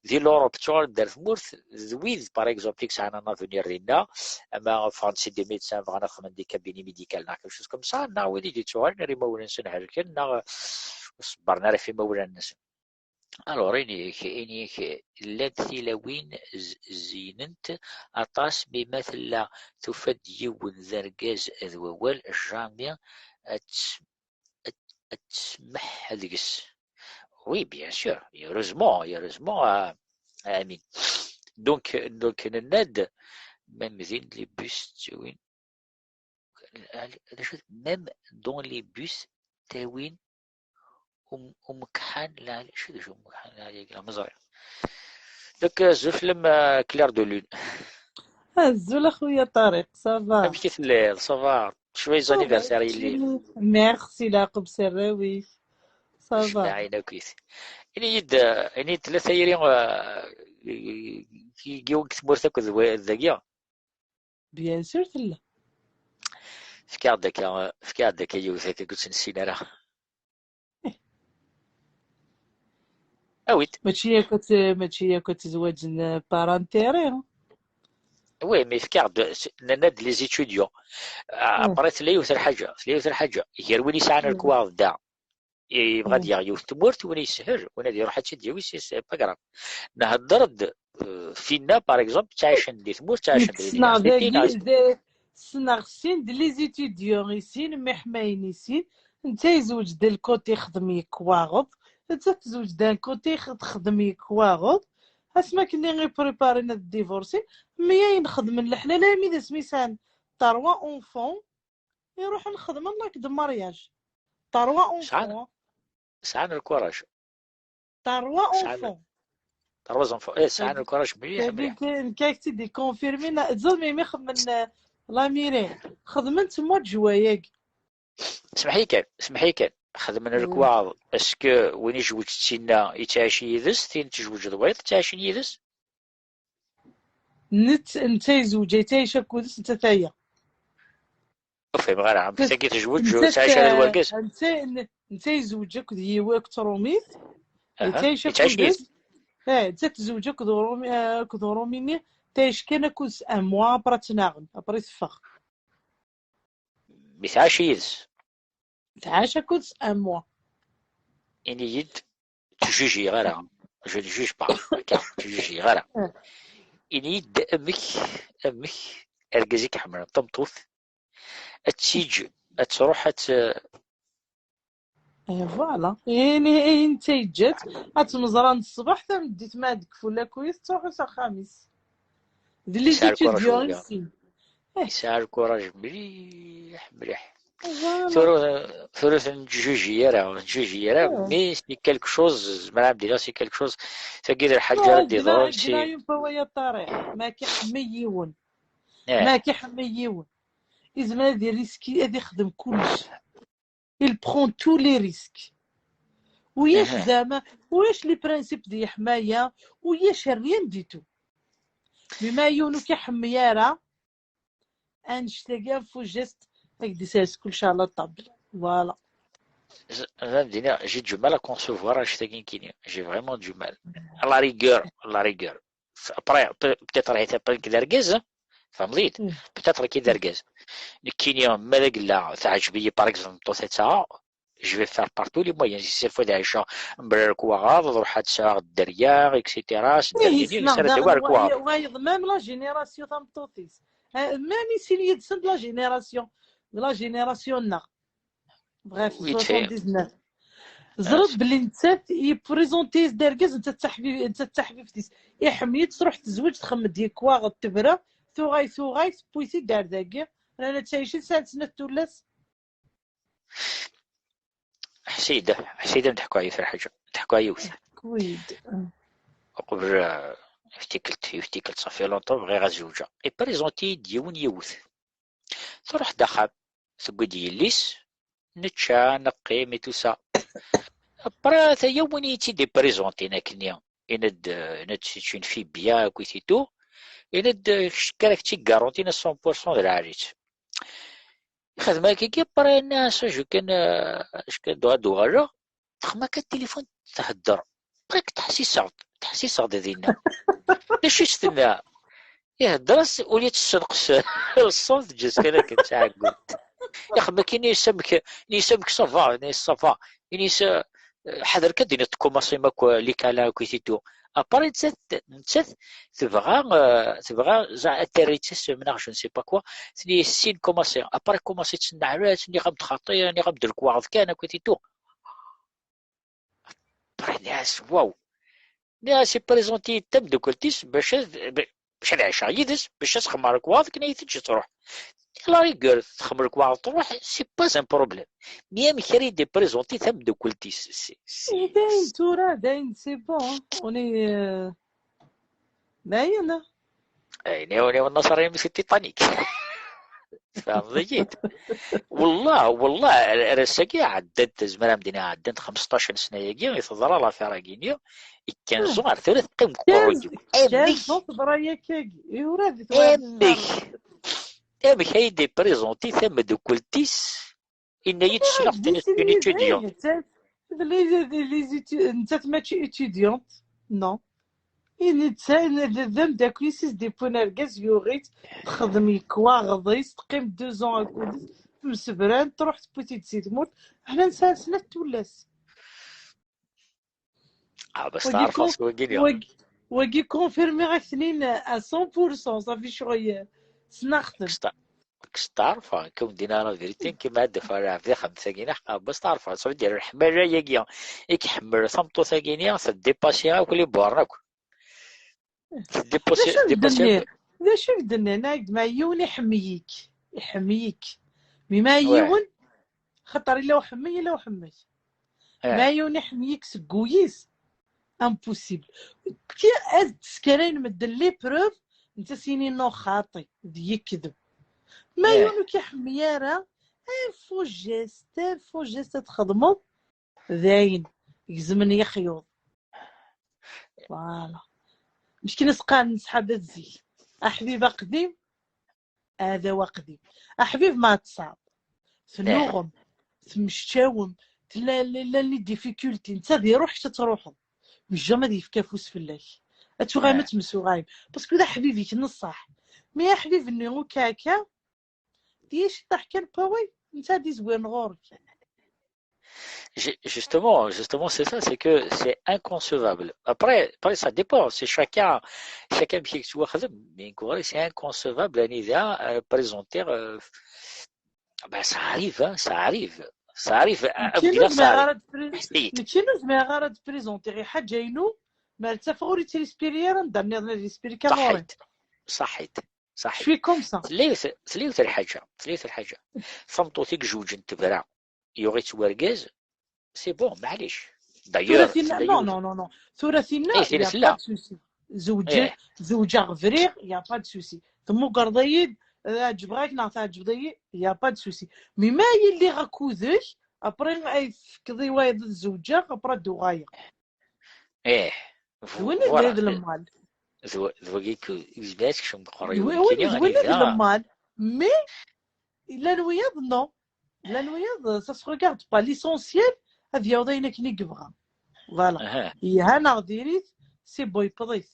di l'Europe, ttuɣalen-d ar tmurt, d wid, par exemple, i yesɛan un avenir dinna, ama ffɣen-d si des médecins, bɣan ad xedmen des cabinets médicaux, neɣ quelque chose comme ça, neɣ wid i d-yettuɣalen ar imawlan-nsen helken, neɣ ur ṣebbren ara ɣef imawlan-nsen. Alors, ini-k, ini-k, llant tilawin z-, zinent aṭas, mi ma tella tufa-d yiwen d argaz d wawal, jamais ad tt-, ad, ad tsemmeḥ deg-s. Oui, bien sûr, heureusement, heureusement, euh, Amine. Donc, donc, nenna-d, même din les bus ttawin, d acu, même dans les bus ttawin um-, umekḥan, la, acu d acu umekḥan, la, la, ma ẓriɣ. Donc, euh, azul fell-am, euh, Claire de Lune. Azul a xuya Ṭariq, ça va? Amek i telliḍ? Ça va? Joyeux anniversaire yelli. Merci, leɛqeb s arraw-ik. Ça va? Jmaɛin akkit. Ini-yi-d, euh, ini-yi-d tella tayri, euh, i, i, i yiwen deg tmurt akked wa-, dagi? Bien sûr tella. Fkiɣ-d akka, fkiɣ-d akka yiwet akka ur tt-nessin ara. Awi-d. Mačči yakk ad t-, mačči yakk ad tezwaǧen par intérêt, hein? Oui, mais fkiɣ-d, s-, nenna-d les étudiants. Ah, après, tella yiwet lḥaǧa, tella yiwet lḥaǧa. Gar win yesɛan lekwaɣeḍ da, yebɣa ad yaɣ yiwet tmurt, win yeshel, win ad iruḥ ad tt-id-yawi, c'est, c'est pas grave. Nhedder-d, euh, finna, par exemple, ttɛicen di tmurt, ttɛicen di l'université, neɣ ssneɣ sin d les étudiants i sin, mi ḥmayen i sin, netta yezweǧ d'un côté ixdem yekwaɣeḍ, nettat tezweǧ d'un côté ix-, texdem yekwaɣeḍ. Asmi akken i préparin ad divorcin, myayen xedmen leḥlal armi d asmi sɛan trois enfants, iruḥen xedmen l'acte de mariage. Trois enfants. Sɛan le courage. Trois enfants. Trois enfants. Eh, sɛan le courage mliḥ, mliḥ. Nekk ak-tt-id-ikonfirmin, teẓriḍ mi, mi xedmen, euh, la mairie, xedmen-tt mois de juin-agi. Smeḥ-iyi kan, smeḥ-iyi kan. Xedmen lekwaɣeḍ, est-ce que win ijewǧ d tinna yettɛici yid-s, tin tejweǧ d wayeḍ ttɛicin yid-s? Nett-, netta yezweǧ, yettɛic akked-s, netta taya. Ur fhimeɣ ara. Am tagi tejweǧ, netta, tettɛic ara d wergaz? Netta, n-, netta yezweǧ akked yiwet, akked trumit. Aha, yettɛic akked-s. Eh, netta tezweǧ akked urumi-, eh, akked urumi-nni, tɛic kan akked-s un mois, après ttnaɣen, après teffeɣ. Mi tɛac yid-s? Tɛac akked-s un mois. Ini-yi-d, ur ttjujiɣ ara. Je ne juge pas. Akka, ur ttjujiɣ ara. Ini-yi-d amek, amek argaz i iḥemmel tameṭṭut ad tt-yeǧǧ, ad truḥ, ad tt-, eh, voilà. Ini, ini netta yeǧǧa-tt, ad tt-mẓran ṣṣbeḥ, tameddit ma ad d-kfu lakuyt, tettruḥu s axxam-is. D les étudiants i sin. Yesɛa lkuraj mliḥ, mliḥ. Voilà. Tura, tura ur nettjuji ara, ur nettjuji ara, mais c'est quelque chose, zemreɣ ad m-d-iniɣ c'est quelque chose, tagi d lḥaǧa ara d-iḍrun, c'est une fois, a Ṭariq, ma k-iḥemmel yiwen. Eh. Ma k-iḥemmel yiwen, yezmer ad iriski, ad ixdem kullec. Il prend tous les risques. Ulac zeɛma, ulac les principes de leḥmaya, ulac rien du tout. Mais ma yiwen ur k-iḥemmel ara, annect-agi, fujist, ad k-d-isers kullec à la table. Voilà. J'ai du mal à concevoir annect-agi nekkini. J'ai vraiment du mal. À la rigueur, à la rigueur. Après, pe-, peut-être ahat nekk d argaz, hein. Tfehmeḍ-iyi-d? Peut-être nekk d argaz. Nekkini, ma d agella, teɛǧeb-iyi, par exemple, tmeṭṭut-a, je vais faire par tous les moyens. Si c'est fois d'Aïcha, mberer lekwaɣeḍ, ad ruḥeɣ ad sɛuɣ dderya, et cetera. S dderya-nni, yessneɣ ad awiɣ lekwaɣeḍ. Wayeḍ, même la génération tameṭṭut-is. Eh, même i sin yid-sen de la génération. De la génération-nneɣ. Bref, soixante-dix-neuf. Ẓriɣ belli nettat yeprizonti-as-d argaz, nettat d taḥbi-, nettat d taḥbibt-is. Iḥemmel-itt, tṛuḥ tezweǧ, txemmed yekwaɣeḍ, tebra, tuɣay, tuɣay, tewwi-t-id ar dagi. Rran ad tɛic, sɛant snat tullas. Ḥsida, ḥsida, ad m-d-ḥkuɣ yiwet lḥaǧa, ad m-d-ḥkuɣ yiwet. Uqbel, euh, yiwet tikkelt, yiwet tikkelt, ça fait longtemps, bɣiɣ ad zewǧeɣ. Iprizonti-yi-d yiwen yiwet. Truḥ-d axxam, tewwi-d yelli-s, nečča, neqqim et tout ça. Après, taya win i tt-id-iprizontin akkenni. Yenna-d, euh, yenna-d, c'est une fille bien, et tout. Yenna-d, euh, kečč, kra kečč i garantin à cent pour cent d lɛali-tt. Ixdem akkagi, après, yenna, ça, je kan, euh, je kan, ad d-uɣaleɣ. Texma akka tilifun, thedder. Ṭik, teḥsiseɣ-d, teḥsiseɣ-d dinna. D acu i s-tenna? Ihedder-as, ula tessenqes ṣṣut, teǧǧa-tt kan akken d taɛeggunt. Ixem akken, ini-as amek, ini-as amek ça va, ini-as ça va, ini-as, eh, ḥader kan, d-iniḍ tkumaṣim akk, eh, les câlins akk et tout. Après, nettat, nettat tebɣa, eh, tebɣa za-, ad terr-itt s mennaɣ, je ne sais pas quoi, tenna-as sin kumaṣi. Après, kumaṣi tt-nnaɛlat, nniɣ-am-d xaṭi, nniɣ-am-d lekwaɣeḍ kan akk et tout. Après, nniɣ-as, waw. Nniɣ-as, iprezenti-yi-d tameddakelt-is bac ad, bac ad ɛiceɣ yid-s, bac ad s-xemmeɣ lekwaɣeḍ akken ad yi-teǧǧ ad truḥ. À la rigueur, texmel lekwaɣeḍ truḥ, c'est pas un problème. Mais amek ara yi-d-iprezenti tameddakelt-is? C'est, c'est, Et dayen tura, dayen, c'est bon. On est, euh, dayen, hein. Ayen iwen iwen Nasser, imi c'est Titanic. Tfehmeḍ-iyi-d? Wallah, wallah, ar ass-agi ɛeddant, tezmer am dini ɛeddant xmesṭac n ssna-agi i teḍra l'affaire-agi-nni, i quinze ans ar tura teqqim deg uqerruy-iw. Amek? Quinze ans teḍra yakagi. I ura di twayeḍ Amek? Amek ay d-iprezenti tameddakelt-is? Inna-yi-d ssneɣ-t, une étudiante. Nettat mačči étudiante, non. I netta, d, d ameddakel-is i s-d-iwwin argaz, yuɣ-itt, texdem lekwaɣeḍ-is, teqqim deux ans akked-s, temsebran, truḥ tewwi-t-id si tmurt. Aḥna nesɛa snat tullas. Ah, bas taɛrfeḍ s wagi-nni. Wagi, wagi confirmiɣ-ak-ten-in à cent pour cent, safi ccɣel, ssneɣ-ten. Kkes taɛrfa, nekk ur m-d-iniɣ ara la vérité, nekk ma ad d-afeɣ lɛebd ixdem tagini, ah, bas taɛrfa, ça veut dire lḥmala-agi i iḥemmel tameṭṭut-agi-nni, teddipasi akk les bornes akk. Teddipasi, d acu i k-d-nniɣ, ɛegg ma yiwen iḥemmel-ik, iḥemmel-ik. Mi ma yiwen, xaṭer illa uḥemmel, illa uḥemmel. Ma yiwen iḥemmel-ik seg wul-is, impossible. Ad teskarayen medden les preuves, netta s-yini non, xaṭi, d yekdeb. Ma yiwen ur k-iḥemmel ara, un faux geste, un faux geste ad txedmeḍ, dayen, gezmen yexyuḍ. Voilà. Meckin as-qqaren nesḥabat zik. Aḥbib aqdim, aɛdaw aqdim. Aḥbib ma tesɛeḍ, tennuɣem, temmecčawem, tella, llan les difficultés, netta ad iruḥ ad truḥeḍ. Mais jamais ad yefk afus fell-ak. Ad tuɣalem ad temsuɣalem. Parce que d aḥbib-ik n ṣṣeḥ. Mais aḥbib-nni ukaka, d yiciṭaḥ kan n wawal, netta ad izwiren ɣur-k. Ju-, justement, justement, c'est ça, c'est que c'est inconcevable. Après, après, ça dépend. C'est chacun, chacun qui soit, mais c'est inconcevable, l'idée à présenter, euh, ben, ça arrive, hein, ça arrive. Ça arrive. Mačči ur zmireɣ ara ad pri-, mačči ur zmireɣ ara ad présenter i ḥaǧa-inu, ma ad ttafeɣ ur yettlispiri ara, anda nniḍen ad lispiri kan ɣur-i. Ṣaḥit. Ṣaḥit. Je suis comme ça. Tella yiwet, tella yiwet lḥaǧa, tella yiwet lḥaǧa. Tameṭṭut i izewǧen tebra, yuɣ-itt wergaz, c'est bon, maɛlic. D'ailleurs, non, non, non, non. Tura tinna, il y a pas de souci. Zewǧeɣ, zewǧeɣ briɣ, il y a pas de souci. Temmugreḍ-iyi-d, ɛeǧbeɣ-ak neɣ tɛeǧbeḍ-iyi, il y a pas de souci. Mais ma yili lliɣ akked-k, après ay tefkeḍ i wayeḍ ad zewǧeɣ, après ad d-uɣaleɣ. Ih. D win i d lemmal. D wagi yezmer ad tekcem deg uqerruy. D win i d lemmal. Mais llan wiyaḍ, non. Llan wiyaḍ, ça se regarde pas. L'essentiel, ad yaweḍ ayen akken i yebɣa. Voilà. Yelha neɣ diri-t, c'est bon, yewweḍ-it.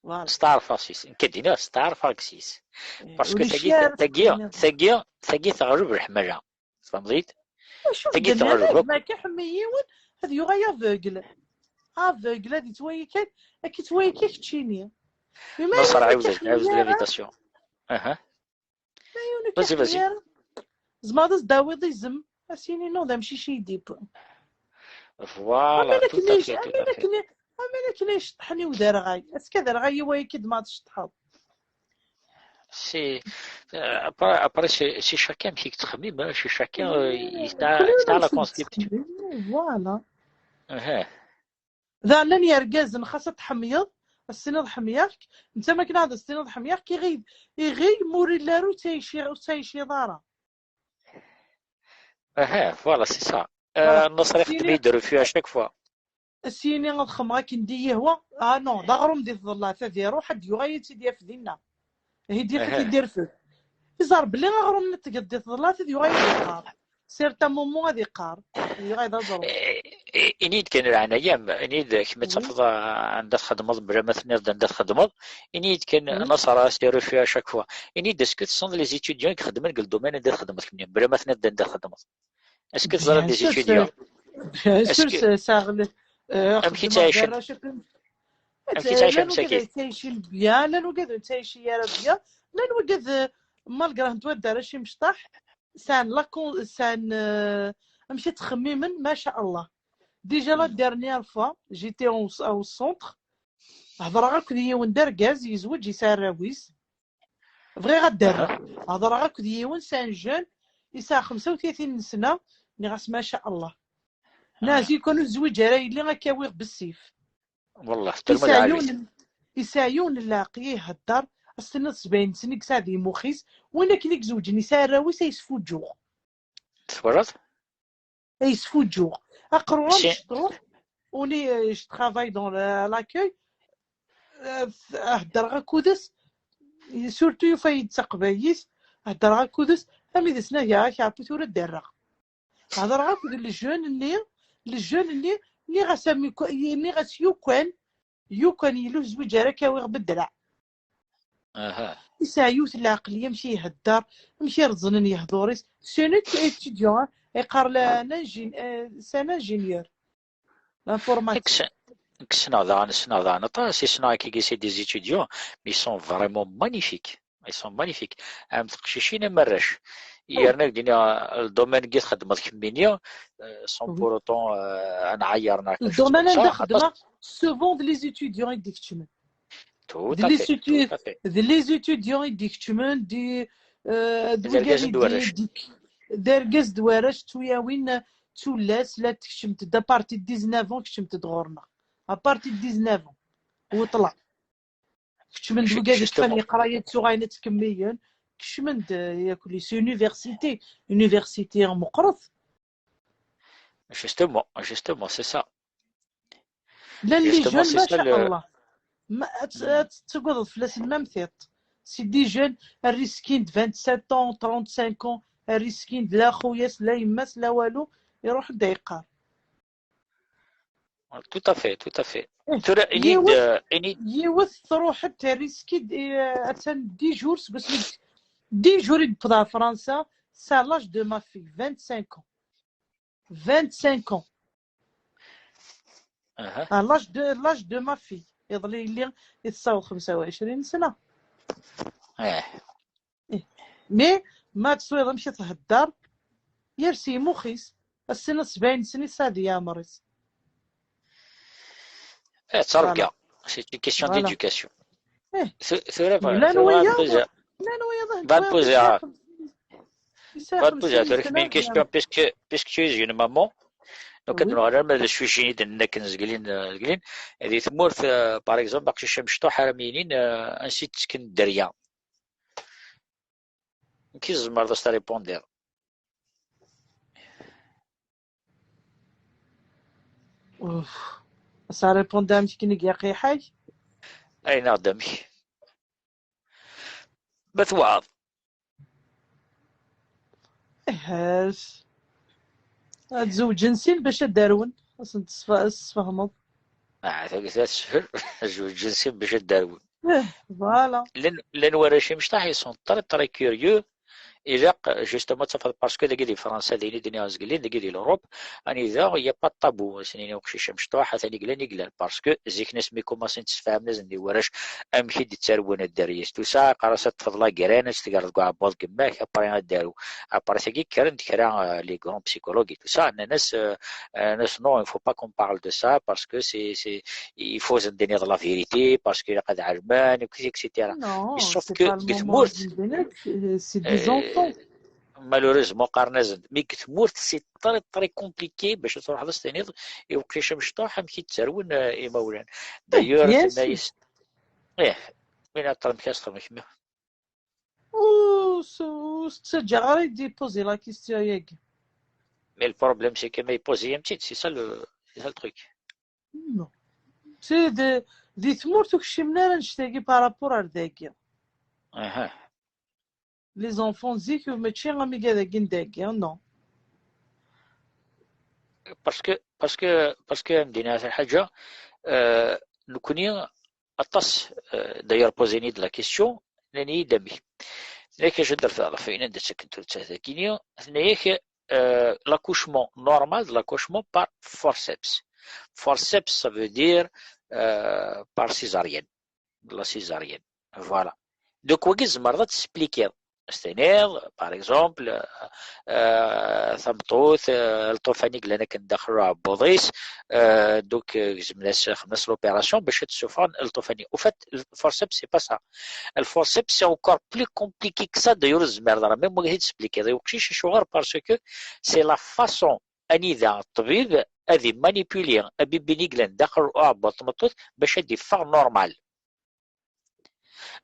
Voilà. Steɛṛfeɣ s-is. Nekk ad d-iniɣ steɛṛfeɣ s-is. Parce que tagi, tagi, tagi, tagi teɣleb leḥmala. Tfehmeḍ-iyi-d? Acu tagi teɣleb akk. Ma k-iḥemmel yiwen, ad yuɣal aveugle. Aveugle, ad yettwali kan, ad k-yettwali kan keččini. Nasser, ɛiwed, ɛiwed l'invitation. Aha. Vas-y, vas-y. Tzemreḍ ad s-d-tawiḍ izem, ad s-yini non, d amcic i yi-d-yewwi. Voilà, tout à fait, tout à fait. Am akken ay ceṭṭḥen i uderɣay. Ass-a aderɣay-iw ay k-id ma tceṭṭḥeḍ. C'est, euh, après, après c'est, c'est chacun qui exprime, hein, c'est chacun, euh, il a, il a la conception. Voilà. Daɣen llan yergazen xas ad tḥemmleḍ, ad s-tiniḍ ḥemmleɣ-k, netta ma akken ad s-tiniḍ ḥemmleɣ-k, iɣil, iɣil ma ur illi ara ur ttɛici-, ur ttɛiciḍ ara. Aha, voilà, c'est ça. Euh, Nasser ixeddem-iyi-d refus à chaque fois. As-yini ad xedmeɣ akken d iyi-yehwa. Ah non, d aɣrum di tḍellat, ad iruḥ, ad d-yuɣal ad tt-id-yaf dinna. Ihi d-yaf ad t-id-irfed. Iẓer belli aɣrum n tgeḍ di tḍellat, ad yuɣal ad yeqqar. certains moments ad iqqar, yuɣal d aẓru. Eh, eh, ini-d kan leɛnaya-m, ini-d kemm ad tafeḍ, ah, anda txedmeḍ, bla ma tenniḍ-d anda txedmeḍ, ini-d kan, Nasra, c'est refus à chaque fois. Ini-d, est-ce que tessneḍ les étudiants i ixeddmen deg le domaine anda txedmeḍ kemmi, bla ma tenniḍ-d anda txedmeḍ? Est-ce que teẓriḍ les étudiants? Bien sûr, c'est, c'est, amek i ttɛicen? Amek i ttɛicen llan wigad ur ttɛicin bien, llan wigad ur ttɛicin ara bien, llan wigad, eh, malgré ntwa d arrac imecṭaḥ, sɛan la con-, sɛan, eh, amek i ttxemmimen, ma sha Allah. Déjà la dernière fois, j'étais au, au centre, hedreɣ akked yiwen d argaz, yezweǧ, yesɛa arraw-is. Bɣiɣ ad d-rreɣ. Hedreɣ akked yiwen, c'est un jeune, yesɛa xemsa u tlatin n sna, nniɣ-as, ma sha Allah. Neɛzi kan ur zwiǧ ara yelli, ad k-awiɣ bessif. Wallah, yesɛa yiwen, yesɛa yiwen n leɛqel ihedder, ad s-tiniḍ sebɛin sna i yesɛa di mux-is, win akken i izewǧen, yesɛa arraw-is, ay sfuǧǧuɣ. Twalaḍ? Ay sfuǧǧuɣ. Aqerru-a mecṭuḥ, uni, euh, je travaille dans la, l'accueil. Euh, heddreɣ akked-s, surtout yufa-yi-d taqbaylit, heddreɣ akked-s, am i d-as nniɣ, ya, ak ɛfu tura ad d-rreɣ. Hedreɣ akked le jeune-nni, le jeune-nni, nniɣ-as am, nniɣ-as yukan, yukan yella ur zwiǧ ara, ad k-awiɣ bedreɛ. Aha. Yesɛa yiwet n leɛqel, amek i ihedder, amek i reẓnen yehdur-is. C'est un étudiant, yeqqar la, un ingé-, euh, c'est un ingénieur. L'informatique. Nekk s-, nekk ssneɣ daɣen, ssneɣ daɣen aṭas, i ssneɣ akkagi, c'est des étudiants, mais ils sont vraiment magnifiques. Ils sont magnifiques. Am teqcicin am arrac. Yerna deg-, le domaine i txeddmeḍ kemmini, euh, sans pour autant, euh, ad nɛayyer neɣ quelque chose comme ça, anda xeddmeɣ, souvent d les étudiants i d-ikeččmen. Tout à fait, tout à fait. D les étudiants i d-ikeččmen, di, euh, d warrac d tuyawin, d tullas, la tkeččmemt-d, à partir de dix-neuf ans keččmemt-d ɣur-neɣ. À partir de dix-neuf ans. Weṭla. Keččmen-d wigad yekfan leqraya, ttuɣayen ad ttkemmilen. Kecmen-d, euh, yakk les universités. Université meqqret. Justement, justement, c'est ça. Llan les jeunes, ma sha Allah. Ma, ad, ad tettagadeḍ fell-asen ma am tiṭ. C'est des jeunes, riskin-d vingt-sept ans, trente-cinq ans, riskin-d la xuyas, la yemmas, la walu, iruḥ-d ad yeqqar. Tout à fait, tout à fait. Tura, ini-d, yiwet, euh, ini-d. Yiwet truḥ-d, riski-d, euh, attan dix jours, seg wasmi, dix jours i d-tewweḍ ɣer Fransa, c'est à l'âge de ma fille, vingt-cinq ans. Vingt-cinq ans. Aha. À l'âge de, l'âge de ma fille. Iḍelli yelli i tessaweḍ xemsa u ɛecrin sna. Eh. Eh. Mais ma teswiḍ amek i thedder, yers i mux-is, ass-n sebɛin sna i tesɛa di yeɛmer-is. Eh, d targa. Voilà. C'est une question d'éducation. Eh. Tura, llan wiyaḍ, llan wiyaḍ, va poser, va poser une question, puisque, puisque tu es une maman. Donc, ad nuɣal arma d acu i d-nnan akken zgelin, euh, zgelin. Di tmurt, euh, par exemple, aqcic amecṭuḥ ara m-yinin, euh, ansi d-ttekken dderya. Nekk i tzemreḍ ad s-taripundiḍ. Uf. Ad s-aripundiḍ amek i k-neg yaqiḥay? Ay, neɣ d amek? Ma tewɛeḍ. Ihi. Ad zewǧen sin bac ad d-arwen. Ad sen-tesfa-, ad s-tesfehmeḍ. Ah, tagi teshel. Zewǧen sin bac ad d-arwen. Eh, voilà. Llan, llan warrac imecṭaḥ, ils sont très, très curieux. Ilaq, justement, ad tafeḍ, parce que dagi di Fransa, d ayen i d-nniɣ zgelin, dagi di l'Europe, anida il y a pas de tabou, ad sen-yini uqcic amecṭuḥ, atan i yellan, i yellan, parce que zik-nni asmi kumasin ttemsefhamen-asen-d i warrac amek i d-ttarwen dderya-s, tout ça, qqar-as ad teṭṭfeḍ la graine, ad tt-tegreḍ deg uɛebbuḍ n yemma-k, après ad d-tarew. Après tagi, kkren-d kra, euh, les grands psychologues et tout ça, nnan-as, euh, nnan-as, non, il faut pas qu'on parle de ça, parce que c'est, c'est, il faut ad sen-d-tiniḍ la vérité, parce que ilaq ad ɛelmen, et cetera. Mais sauf que deg tmurt, c'est des enfants. Malheureusement, qqaren-asen-d, mais deg tmurt, c'est très, très compliqué bac ad truḥeḍ ad s-tiniḍ i uqcic amecṭuḥ amek i d-ttarwen, euh, imawlan. D'ailleurs, tenna-yas, ih, win ad teṭṭrem kra s-txedmem kemmi. Ur s-, ur s-ttaǧǧaɣ ara i d-ipozi la question-agi. Mais le problème, c'est que ma ipozi-yam-tt-id, c'est ça le, c'est ça le truc. Non. C'est de, di tmurt ur kcimen ara annect-agi par rapport ar dagi. Aha. Les enfants zik, mačči am igad-agi n dagi, non. Parce que, parce que, parce que, am d-iniɣ lḥaǧa, euh, nekkni, aṭas, euh, d'ailleurs, posen-iyi-d la question, nnan-iyi-d amek. Tenna-k acu d ɣef ayen anda ttakken turet-agi-nni, tenna-yak, euh, l'accouchement normal de l'accouchement par forceps. Forceps, ça veut dire, euh, par césarienne. La césarienne. Voilà. Donc, wagi tzemreḍ ad t-tesplikiḍ. Ad s-tiniḍ, par exemple, euh, euh, tameṭṭut, euh, lṭufan i yellan akken daxel uɛebbuḍ-is, euh, donc, euh, gezmen-as, xedmen-as l'opération bac ad d-ssufɣen lṭufan-nni. Au fait, le forceps, c'est pas ça. Le forceps, c'est encore plus compliqué que ça. D'ailleurs, tzemreḍ ara même wagi ad t-tesplikiḍ i uqcic, acuɣer? Parce que c'est la façon anida ṭṭbib ad immanipuli abibi-nni yellan daxel uɛebbuḍ n tmeṭṭut bac ad iffeɣ normal.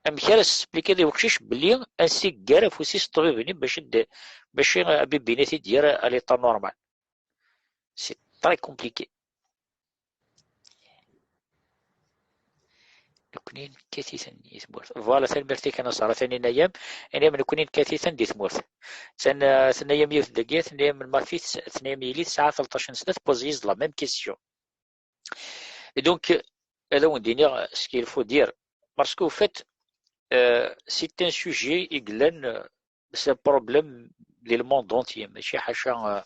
Amek ara s-tesplikiḍ i uqcic belli ansi yeggar afus-is ṭṭbib-nni bac ad, bac abibi-nni ad t-id-yerr à l'état normal? C'est très compliqué. Nekkni nekkat-iten i tmurt. Voilà, tanemmirt-ik a Naṣer, a Tanina Yam. Ini-am nekkni nekkat-iten di tmurt. Tan-, tenna-yam yiwet dagi, tenna-yam ma fi tes-, tenna-yam yelli tesɛa tleṭṭac n sna, tpozi-yi-d la même question. Et donc, ad awen-d-iniɣ ce qu'il faut dire. Parce qu'au fait, euh, c'est un sujet i yellan, euh, c'est un problème di le monde entier. Mačči ḥaca, euh,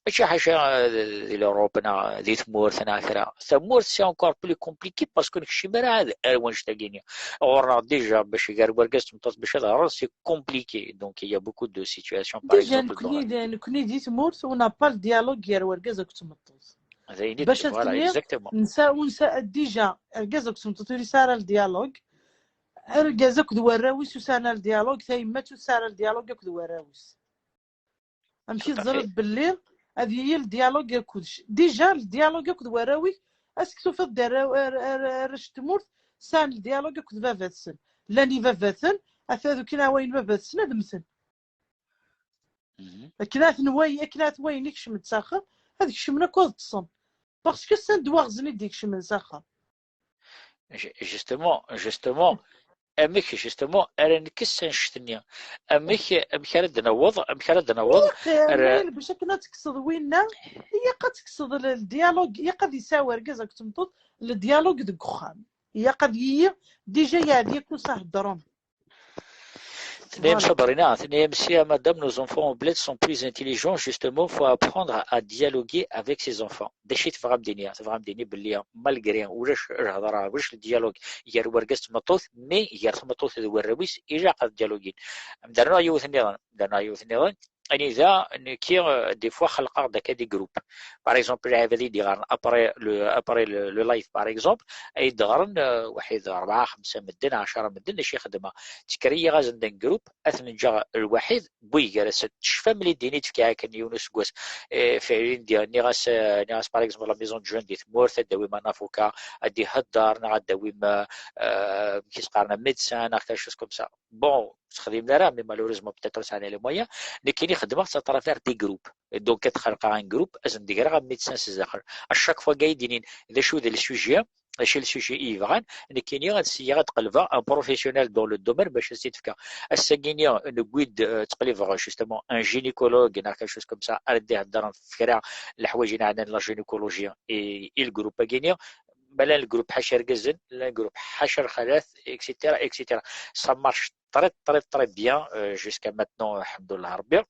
mačči ḥaca, euh, di l'Europe neɣ di tmurt neɣ kra. Tamurt, c'est encore plus compliqué parce que nekcim ara ar wanect-agi-nni. Ɣur-neɣ déjà bac gar wergaz d tmeṭṭut bac ad ɣren, c'est compliqué. Donc, il y a beaucoup de situations, par déjà, exemple, dans nekkni, nekkni di tmurt, on n'a pas le dialogue gar wergaz akked tmeṭṭut. D ayen i bac d-, ad voilà, tenniḍ, exactement. Nsa, ur nsa, déjà, argaz akked tmeṭṭut ur yesɛi ara le dialogue. Argaz akked warraw-is ur sɛan ara le dialogue, tayemmat ur tesɛi ara le dialogue akked warraw-is. Amek i teẓriḍ belli ad yili le dialogue akked c-, déjà le dialogue akked warraw-ik, ass-k tufiḍ-d arraw, ar-, ar-, arrac n tmurt sɛan le dialogue akked baba-tsen. Llan ibabaten, ata d akken awayen baba-tsen ad mmten. Akken ad ten-way-, akken ad ten-wayen ikecmen s axxam, ad kecmen akk ad ṭṭsen. Parce que send waɣzen i d-ikecmen s axxam. Ju-, justement, justement, amek, justement, ara nekkes annect-nni? Amek, amek ara d-naweḍ, amek ara d-naweḍ? Ur qqaren ara bac akken ad tekkseḍ winna, ilaq ad tekkseḍ le, le dialogue, ilaq ad yesɛu urgaz akked tmeṭṭut le dialogue deg uxxam. Ilaq ad yili déjà yeɛdi akk s-heddren. Tenna-yam Sabrina, tenna-yam si à madame, nos enfants en bled sont plus intelligents, justement, faut apprendre à dialoguer avec ses enfants. D acu i tebɣam d-tini? Tebɣam d-tini belli, malgré ulac lhedra, ulac le dialogue gar wergaz d tmeṭṭut, mais gar tmeṭṭut d warraw-is, ilaq ad dialogin. Am d-rnuɣ yiwet nniḍen, am d-rnuɣ yiwet nniḍen, anida nekki, euh, des fois xelqeɣ-d akka des groupes. Par exemple, lɛibad i d-iɣren après le, après le, le live, par exemple, ay d-ɣren, euh, waḥid, rebɛa, xemsa medden, ɛecra medden, d acu i xedmeɣ? Ttekker-iyi azen-d un groupe, ad ten-ǧǧeɣ lwaḥid, wwi gar-asen. Tecfam li d-ini d-fkiɣ akken yiwen useggas, eh, fɛilin di-, nniɣ-as, eh, nniɣ-as, par exemple, la maison de jeunes di tmurt, ad d-tawim un avocat, ad d-ihedder, neɣ ad d-tawim, eh, eh, amek i s-qqaren, un médecin, neɣ quelque chose comme ça. Bon, ur texdimen ara, mais malheureusement, peut-être ur sɛan les moyens. Nekkini xedmeɣ-tt à travers des groupes. Donc, ad xelqeɣ un groupe, ad sen-d-greɣ un médecin s daxel. À chaque fois, ay d-inin d acu d le sujet, d acu le sujet i yebɣan, nekkini ad syiɣ ad qelbeɣ un professionnel dans le domaine bac ad s-t-id-fkeɣ. Ass-agi-nni, newwi-d, euh, ttqellibeɣ, justement, un gynécologue, neɣ quelque chose comme ça, ara d-iheddren f kra leḥwayeǧ i ɛnan la gynécologie i, i le groupe-agi-nni. Ma llan le groupe ḥaca irgazen, llan le groupe ḥaca lxalat, et cetera, et cetera. Ça marche très, très, très bien, euh, jusqu'à maintenant, الحمد لله ربي.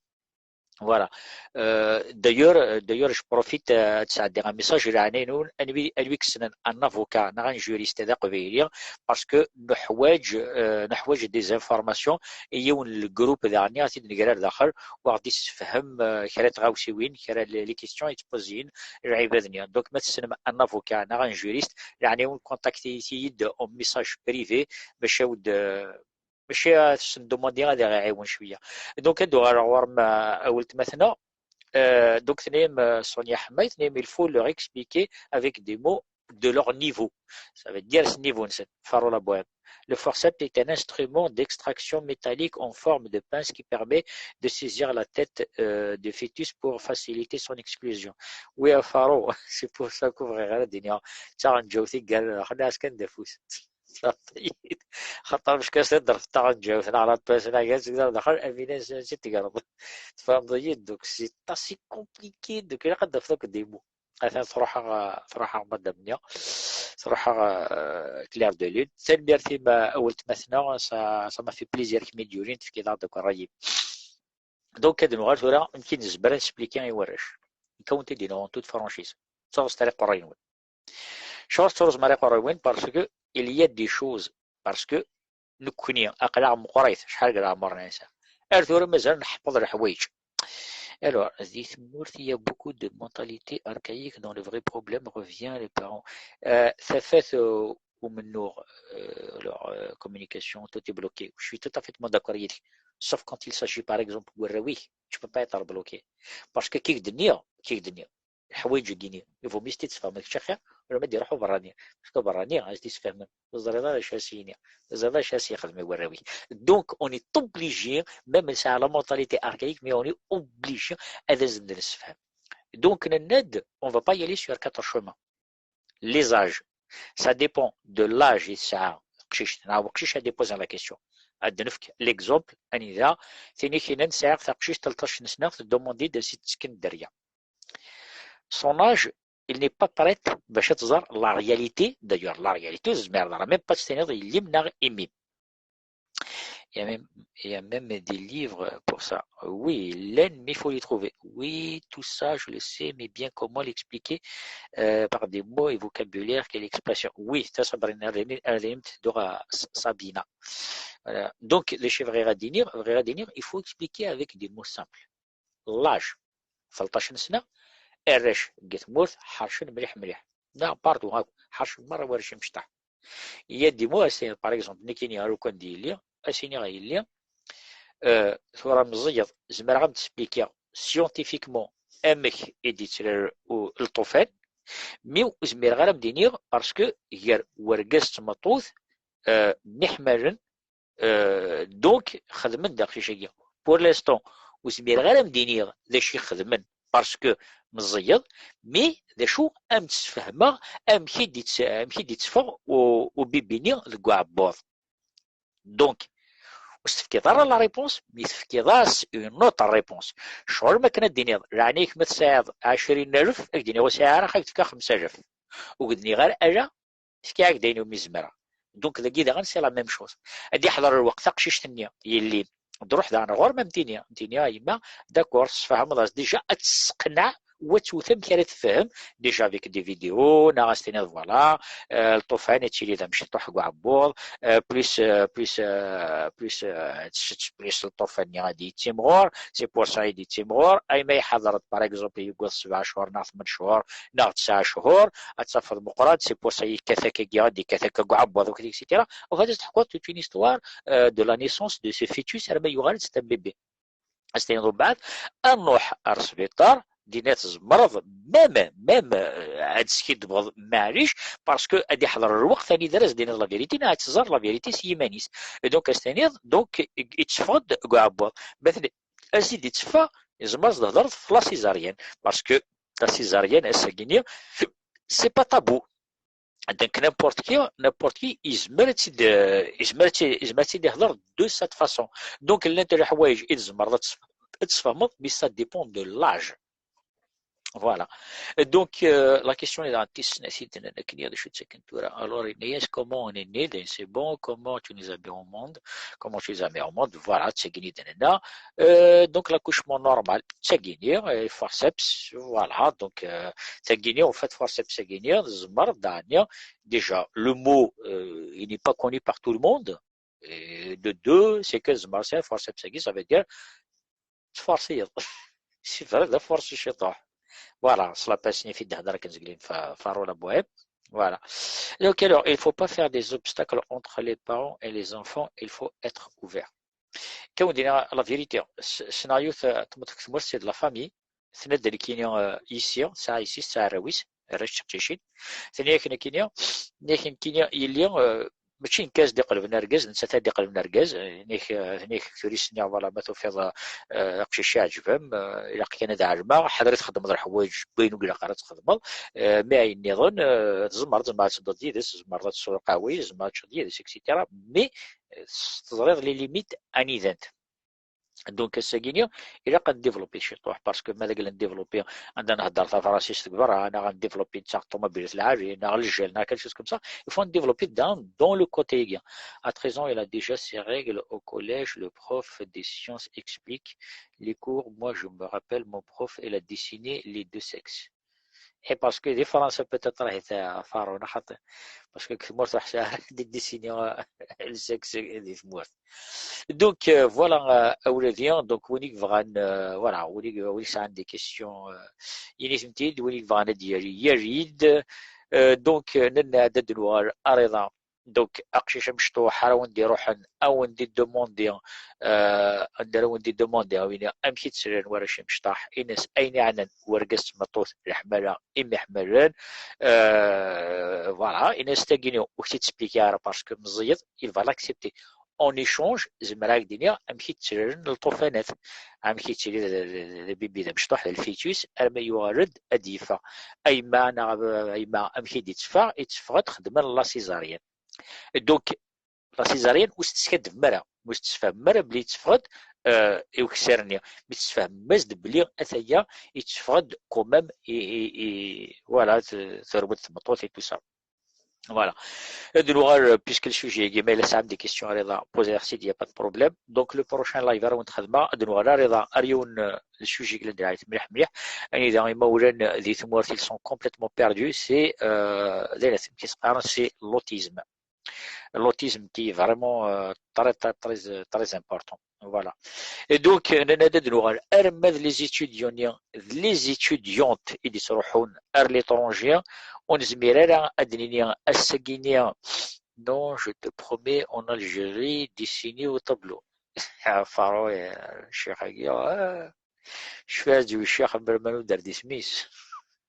Voilà. Euh, d'ailleurs, euh, d'ailleurs, je profite, euh, ad sɛeddiɣ un message i leɛnaya-nwen, anwi, anwi yessnen un avocat neɣ un juriste d aqbayli, parce que neḥwaǧ, euh, neḥwaǧ des informations i yiwen n le groupe daɣen ad t-id-negrer daxel, u ad ɣ-d-issefhem, euh, kra n tɣawsiwin, kra n les questions i ttpoziyen lɛibad-nni. Donc, ma tessnem un avocat neɣ un juriste, leɛnaya-nwen, contactez-iyi-d en message privé, bac ad, euh, mačči ad sen-demandi ad aɣ-iɛiwen cwiya. Donc, ad uɣaleɣ ɣur-m, euh, a weltma-tneɣ. Euh, donc, tenna-yam, euh, Sonia Ḥemmay, tenna-yam, il faut leur expliquer avec des mots de leur niveau. Ça veut dire s niveau-nsen, faru la bohème. Le forceps est un instrument d'extraction métallique en forme de pince qui permet de saisir la tête, euh, de fœtus pour faciliter son exclusion. Oui, a faru, c'est pour ça que bɣiɣ ara d-iniɣ d taɣenǧawt i yerran daxel, nniɣ-as kan d afus. Xaṭer meckas ad d-rfed taɣenǧawt neɣ la pince neɣ kra seg daxel, am ina s-, s-, tegreḍ. Tfehmeḍ-iyi? Donc, c'est assez compliqué. Donc, ilaq ad d-tafeḍ akk des mots. Atan truḥ-aɣ, truḥ-aɣ madam-nni, truḥ-aɣ, euh, Claire de Lune. Tanemmirt-im a weltma-tneɣ, ça, ça m'a fait plaisir kemm i d-yulin, tefkiḍ-aɣ-d akk ṛṛay-im. Donc, ad nuɣal tura, amek i nezmer ad nespliki i warrac. Nekk ad wen-t-id-iniɣ en toute franchise. Ttaẓet ara iqerray-nwen. Acuɣer tettruẓem ara iqerray-nwen? Parce que il y a des choses, parce que nekkni, aql-aɣ meqqrit, acḥal deg leɛmer nesɛa. Ar tura mazal nḥefḍ leḥwayeǧ. Alors, di tmurt, il y a beaucoup de mentalités archaïques dont le vrai problème revient les parents. Euh, tafat, euh, umennuɣ, euh, leur, euh, communication, tout est bloqué. Je suis tout à fait d'accord avec. Sauf quand il s'agit, par exemple, warraw-ik, tu peux pas être bloqué. Parce que kif d-nniɣ, kif d-nniɣ, leḥwayeǧ-agi-nni, il vaut mieux ad tt-id-tesfehmeḍ kečč axir, wala ma d-iruḥ uberrani. Parce que uberrani, ad tt-id-tesfehmem. Ur teẓriḍ ara acu ara s-yini. Ur teẓriḍ ara acu ara s-yexdem i warraw-ik. Donc, on est obligé, même si la mentalité archaïque, mais on est obligé ad asen-d-nessefhem. Donc, nenna-d, on va pas y aller sur quatre chemins. Les âges. Ça dépend de l'âge i tesɛa teqcict. Neɣ weqcic ad d-iposer la question. Ad d-nefk l'exemple, anida, tin i k-inan sɛiɣ taqcict tleṭṭac n sna, teddumendi-d ad s-id-tesken dderya. Son âge, il n'est pas prêt bac ad tẓer la réalité. D'ailleurs, la réalité, ur tezmireḍ ara même pas ad s-tiniḍ yelli-m neɣ immi-m. Il y a même, il y a même des livres pour ça. Oui, llan, mais il faut les trouver. Oui, tout ça, je le sais, mais bien comment l'expliquer, euh, par des mots et vocabulaire, quelle expression? Oui, ça, ça, Sabina. Voilà. Donc, les chiffres, il faut expliquer avec des mots simples. L'âge. Tleṭṭac n sna, arrac deg tmurt ḥercen mliḥ mliḥ. Neɣ, pardon, akk ḥercen merra warrac imecṭaḥ. Il y a des mots, c'est, par exemple, nekkini ar ukan d yelli, ad s-iniɣ a yelli, euh, tura meẓẓiyeḍ, zemreɣ ad m-d-splikiɣ scientifiquement amek i d-yettlal u-, lṭufan, mi ur zmireɣ ara ad m-d-iniɣ, parce que gar wergaz d tmeṭṭut, euh, myeḥmalen, euh, donc, xedmen-d aqcic-agi. Pour l'instant, ur zmireɣ ara ad m-d-iniɣ d acu i xedmen, parce que meẓẓiyeḍ, mais d acu ad m-d-sfehmeɣ amek i d-yett-, amek i d-yetteffeɣ u-, ubibi-nni deg uɛebbuḍ. Donc, ur s-tefkiḍ ara la réponse, mais tefkiḍ-as une autre réponse. Ccɣel ma akken ad d-tiniḍ, leɛnaya-k ma tesɛiḍ ɛecrin alef, ad k-d-iniɣ ur sɛiɣ ara, ad k-d-fkeɣ xemsa alaf. Ur k-d-nniɣ ara ala, fkiɣ-ak-d ayen umi zemreɣ. Donc, dagi daɣen, c'est la même chose. Ad d-yeḥḍer lweqt, taqcict-nni, yelli-m, ad d-truḥ daɣen ɣur-m, ad m-tini, ad m-tini, a yemma, d'accord, tesfehmeḍ-as déjà, ad tesseqneɛ, u ad twet amek ara tefhem, déjà avec des vidéos, neɣ ad s-tiniḍ, voilà, euh, lṭufan ad tili d amecṭuḥ deg uɛebbuḍ, euh, plus, euh, plus, euh, plus, euh, ad tečč plus lṭufan-nni ad yettimɣur, c'est pour ça i d-yettimɣur, ay ma iḥaḍer-d, par exemple, yewweḍ sebɛa cchur neɣ tmen cchur, neɣ tesɛa cchur, ad tafeḍ meqqran, c'est pour ça yekkat akkagi, ad d-yekkat akka deg uɛebbuḍ, et cetera. U ad as-teḥkuḍ toute une histoire, euh, de la naissance de ce fœtus, arma yuɣal-d d bébé. Ad s-tiniḍ umbeɛd, ad nruḥ ar sbiṭar, dinna tzemreḍ, même, même, euh, ad teskiddbeḍ, maɛlic, parce que ad iḥḍer lweqt anida ara s-d-tiniḍ la vérité, neɣ ad tẓer la vérité s yiman-is. Et donc, ad s-tiniḍ, donc, i-, yetteffeɣ-d deg uɛebbuḍ. Ma tili, ad s-id-yetteffeɣ, yezmer ad s-d-thedreḍ ɣef la césarienne, parce que la césarienne, ass-agi-nni, c'est pas tabou. Donc, n'importe qui, n'importe qui, yezmer ad tt-id, yezmer ad tt-, yezmer ad tt-id-ihder de cette façon. Donc, llant leḥwayeǧ i tzemreḍ ad tes-, ad tesfehmeḍ, mais ça dépend de l'âge. Voilà. Donc, euh, la question est dans tis snat i d-nnan akken d acu d-ttaken tura. Alors, yenna-yas comment on est né, then c'est bon, comment tu nous as mis au monde, comment tu les as mis au monde, voilà, d tagini d-nenna. Euh, donc, l'accouchement normal, d tagini, euh, forceps, voilà, donc, euh, tagini, en fait, forceps, tagini, tzemreḍ, daɣen, déjà, le mot, euh, il n'est pas connu par tout le monde. Et de deux, c'est que tzemreḍ, forceps, ça veut dire tforsiḍ. C'est vrai, d aforsi ciṭuḥ. Voilà, s la pêche-nni i d-thedder akken zeglen f-, Farola Bohème. Voilà. Donc, alors, il faut pas faire des obstacles entre les parents et les enfants, il faut être ouvert. Kan wen-d-iniɣ la vérité, s-, ssneɣ yiwet, euh, tmeṭṭut deg tmurt, c'est de la famille, tenna-d nekkini, euh, yessi, tesɛa yessi, tesɛa arraw-is, arrac d teqcicin. Tenna-yak nekkini, tenna-yak nekkini yelli, euh, mačči nekk ad s-d-iqelben argaz, nettat ad d-iqelben argaz, euh, tenna-yak, euh, tenna-yak tura i s-nniɣ, voilà, ma tufiḍ, euh, aqcic iɛǧeb-am, euh, ilaq kan ad ɛelmeɣ, ḥader i txeddmeḍ leḥwayeǧ n wayen ur ilaq ara ad txedmeḍ, euh, mi ayen nniḍen, euh, tzemreḍ, tzemreḍ ad tedduḍ yid-s, tzemreḍ ad tesweḍ lqahwa-is, tzemreḍ ad teččeḍ yid-s, et cetera. Mais, euh, teẓriḍ les limites anida-nt. Donc, ass-agi-ni, ilaq ad ndéveloppi ciṭuḥ, parce que ma d agla ndéveloppi, anda nhedder tafransist deg berra, neɣ ndéveloppi netta ṭṭumabilat lɛali, neɣ lǧal, neɣ quelque chose comme ça, il faut ndéveloppi dans, dans le côté-agi. À treize ans, il a déjà ses règles au collège, le prof des sciences explique les cours. Moi, je me rappelle, mon prof, il a dessiné les deux sexes. Et parce que di Fransa peut-être راهي تاع فارون خاطر parce que كثمور تروح شهر دي ديسيني السكس دي ثمور. Donc, euh, voilà, euh, أولادي, donc, وين يبغان, euh, voilà, وين يبغان des questions, euh, يني ثمتيد, وين يبغان ديالي يريد. Euh, donc, euh, ننادى دنوار أريضا. Donc, aqcic amecṭuḥ ara wen-d-iruḥen, a wen-d-idemandi, euh, anda ara wen-d-idemandi, a win amek i ttsellen warrac imecṭaḥ, ines ayen iɛnan wargaz d tmeṭṭut, leḥmala, imiḥmalen, euh, voilà, ines tagini ur k-tt-explique ara parce que meẓẓiyeḍ, il va l'accepter. En échange, zemreɣ ad ak-d-iniɣ amek i ttsellen lṭufanat, amek i ttili d, d, d, d bibi d amecṭuḥ, d lfitus, arma yuɣal-d ad d-yeffeɣ. A yemma, neɣ a yemma, amek i d-itteffeɣ? Itteffeɣ-d xedmen la césarienne. Donc, la césarienne ur s-teskaddbem ara, ur s-tessefhamem ara belli yetteffeɣ-d, euh, i ukessar-nni. Mi tessefhamem-as-d belli ataya yetteffeɣ-d quand même i, i, i, voilà, t-, terwel tmeṭṭut et tout ça. Voilà. Ad nuɣal, puisque le sujet-agi, ma yella tesɛam des questions, Rida, posez-aɣ-tt-id, y a pas de problème. Donc, le prochain live ara wen-t-xedmeɣ, ad nuɣal, Rida, ar yiwen, euh, le sujet i yellan d lɛali mliḥ, mliḥ. Anida imawlan di tmurt, ils sont complètement perdus, c'est, euh, d ayen akken i s-qqaren, c'est l'autisme. L'autisme qui est vraiment, euh, très, très, très, euh, très important. Voilà. Et donc, euh, nenna-d ad nuɣal arma d les étudiants, d les étudiantes i d-ittruḥun ar l'étranger, ur nezmir ara ad d-nini ass-agi-ni, non, je te promets, en Algérie, dessiner au tableau. Faro, euh, ccix-agi, euh, cfiɣ-d yiwen ccix, mer ma nuder d isem-is.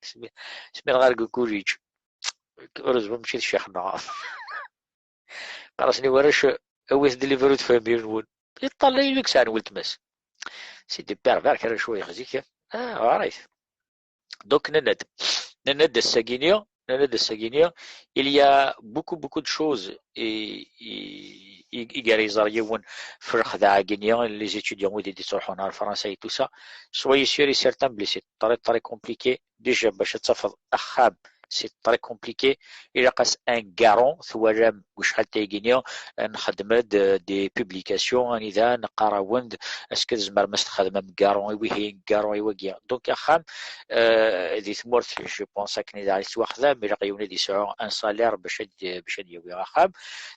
Smi-, smiɣ ɣer Gukurij. Heureusement, mačči d ccix-nneɣ. Qqar-asen i warrac, awit-d livro de famille-nwen. Yeṭṭalay wi yesɛan weltma-s. C'est des pervers, kra cwiya zik. Ah, ɣer-it. Donc, nenna-d, nenna-d ass-agi-ni, nenna-d ass-agi-ni, il y a beaucoup, beaucoup de choses i, i, i, i gar yeẓra yiwen f lexdeɛ-agi-ni, les étudiants wid i d-ittruḥun ar Fransa et tout ça. Soyez sûr et certain belli c'est très, très compliqué. Déjà, bac ad tafeḍ axxam, c'est très compliqué. Ilaq-as un garant, twalam wacḥal tayegini, nxeddem-d, euh, des publications, anida neqqar-awen-d, est-ce que tzemrem ad s-txedmem garant i wihin, garant i wagi. Donc, axxam, euh, di tmurt, je pense, akken i d yettwaxdam, ilaq yiwen ad yesɛu un salaire bac ad, bac ad yawi axxam.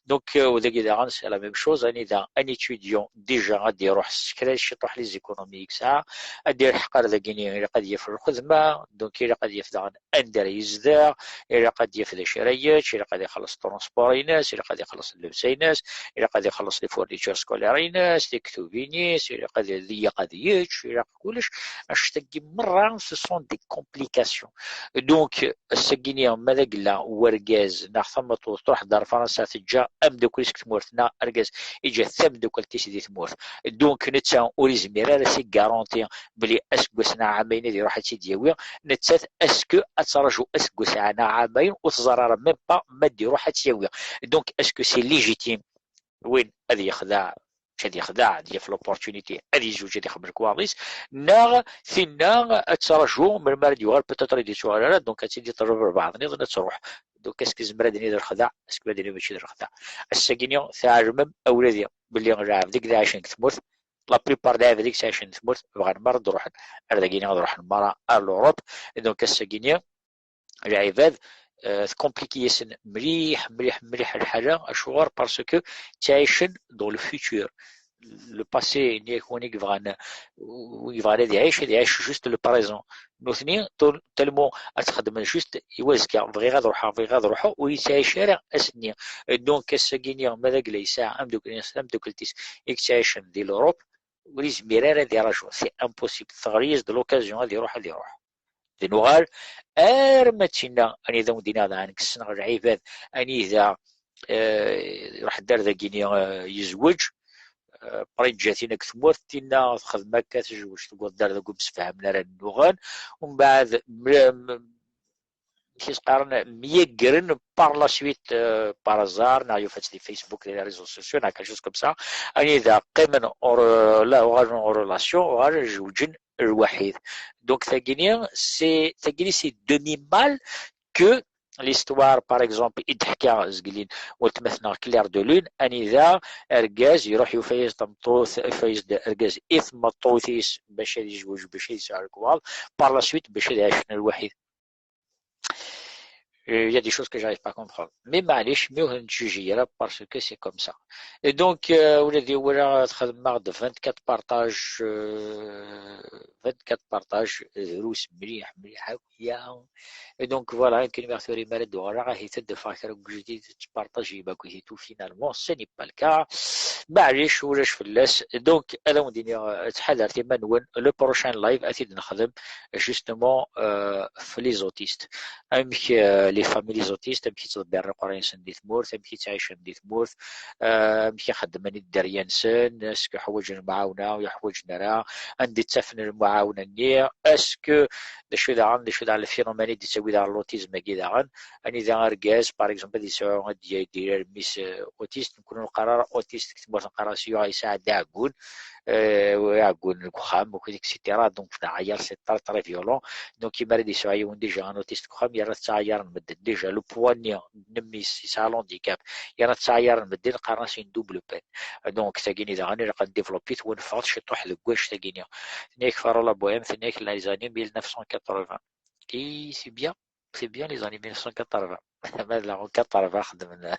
Donc, euh, u dagi daɣen, c'est la même chose, anida un étudiant, déjà, ad iruḥ s kra ciṭuḥ les économies i yesɛa, ad d-ilḥeq ar dagini, ilaq ad yaf lxedma, donc ilaq ad yaf daɣen anda ara yezdeɣ, ilaq ad yaf d acu ara yečč, ilaq ad ixelleṣ transport-ines, ilaq ad ixelleṣ llebsa-ines, ilaq ad ixelleṣ les fournitures scolaires-ines, tiktubin-is, ilaq ad, ilaq ad yečč, ilaq kullec. Annect-agi merra, ce sont des complications. Donc, ass-agi-ni, ma d agella wergaz neɣ tameṭṭut truḥ-d ar Fransa, teǧǧa ameddakel-is deg tmurt, neɣ argaz iǧǧa tameddakelt-is di tmurt. Donc, netta ur izmir ara ad s-igaranti belli aseggas neɣ ɛamayen ad iruḥ ad tt-id-yawi. Nettat, est-ce que ad traǧu aseggas neɣ ɛamayen ur teẓri ara même pas ma ad iruḥ ad tt-yawi? Donc, est-ce que c'est légitime win ad yexdeɛ, ad yexdeɛ, ad yaf l'opportunité, ad yezweǧ, ad ixdem lekwaɣeḍ-is, neɣ tinna ad traǧu melmi ara d-yuɣal, peut-être ad d-yettuɣal ara, donc ad tt-id-iṭleb lbeɛḍ nniḍen ad truḥ. Donc, est-ce que zemreɣ ad d-iniɣ d lexdeɛ? Est-ce que ad d-iniɣ mačči d lexdeɛ? Ass-agi-ni, tɛelmem, a wladi, belli lɛebd i d-iɛicen deg tmurt, la plupart n lɛibad i yettɛicen di tmurt bɣan merra ad ruḥen ar dagini, ad ruḥen merra ar l'Europe. Donc, ass-agi-ni, lɛibad, euh, tkompliki-yasen mliḥ, mliḥ, mliḥ lḥala. Acuɣer? Parce que ttɛicen dans le futur. Le passé, nni-ak, win i yebɣan, win yebɣan ad iɛic, ad iɛic juste le présent. Nutni, tul-, tellement ad xedmen juste i wazekka, bɣiɣ ad ruḥeɣ, bɣiɣ ad ruḥeɣ, ur yettɛic ara ass-nni. Donc, ass-agi-ni, ma d agla yesɛa ameddakel-ines, tameddakelt-is i yettɛicen di l'Europe, ur yezmir ara ad iraǧu. C'est impossible. Teɣli-as-d l'occasion ad iruḥ, ad iruḥ. D nuɣal arma d tinna, anida wen-d-iniɣ daɣen, kksen ɣer lɛibad, anida, eh, iruḥ-d ar dagini, eh, yezweǧ, eh, prin ǧatin deg tmurt, tinna txedm akka, tezweǧ, tewweḍ-d ar dagi ur msefhamen ara nnuɣen, umbeɛd, mla-, m-, amek i s-qqaren, myagren par la suite, euh, par hasard, neɣ yufa-tt di Facebook, di les réseaux sociaux, neɣ quelque chose comme ça. Anida qqimen ur, la, uɣalen en relation, uɣalen zewǧen lwaḥid. Donc tagini, c'est, tagini, c'est demi-mal que l'histoire, par exemple, i d-teḥka zgelli n weltma-tneɣ Claire de Lune, anida argaz iruḥ yufa-yas-d tameṭṭut, yufa-yas-d argaz i tmeṭṭut-is bac ad yezweǧ, bac ad yesɛu lekwaɣeḍ, par la suite bac ad ɛicen lwaḥid. Euh, il y a des choses que j'arrive pas à comprendre. Mais maɛlic, mi ur tent-ttjuji ara, parce que c'est comme ça. Et donc, euh, ula d yiwen ad xedmeɣ-d vingt-quatre partages, euh, vingt-quatre partages, drus mliḥ, mliḥ akk, ya. Et donc, voilà, akken mi ɣ-turim ara d-uɣaleɣ, ahi ad d-afeɣ kra n ujdid, ttpartajim akk, ahi tout finalement, ce n'est pas le cas. Maɛlic, ulac fell-as. Donc, ad awen-d-iniɣ, euh, ttḥadaret iman-nwen, le prochain live, ad t-id-nexdem, justement, euh, f les autistes. Amek, euh, les familles autistes, amek i ttḍebbiren iqerray-nsen di tmurt, amek i ttɛicen di tmurt, euh, amek i xeddmen i dderya-nsen, est-ce que ḥwaǧen lemɛawna, ur ḥwaǧen ara, anda i ttafen lemɛawna-nni, est-ce que, d acu daɣen, d acu daɣen le phénomène i d-yettawi daɣen l'autisme-agi daɣen, anida argaz, par exemple, ad yesɛu, ad d-, ad d-yerr mmi-s, euh, autiste, nekkni ur neqqar ara autiste deg tmurt, neqqar-as yuɣ yesɛa-d aɛeggun, euh, aɛeggun deg uxxam, et cetera. Donc, d aɛyar, c'est très, très violent. Donc, imi ara d-yesɛu yiwen déjà un autiste deg uxxam, yerna ttɛayaren medden. Déjà, le poids-nni n mmi-s yesɛa l'handicap, yerna ttɛayaren medden, qqaren-as une double peine. Donc, tagini daɣen, ilaq ad ndéveloppé-t, ur neffeɣ ciṭuḥ deg wanect-agini. Tenna-yak Farola Bohème, tenna-yak les années mille neuf cent quatre-vingts. Et c'est bien, c'est bien les années mille neuf cent quatre-vingts. Ma d la quatre-vingts xedmen.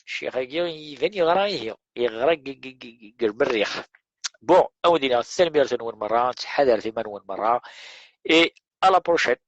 Ccix-agi iban yeɣra ihi, yeɣra g-, g-, g-, g-, g-, lmerrix. Bon, ad wen-d-iniɣ tanemmirt-nwen merra, ttḥadaret iman-nwen merra, et à la prochaine.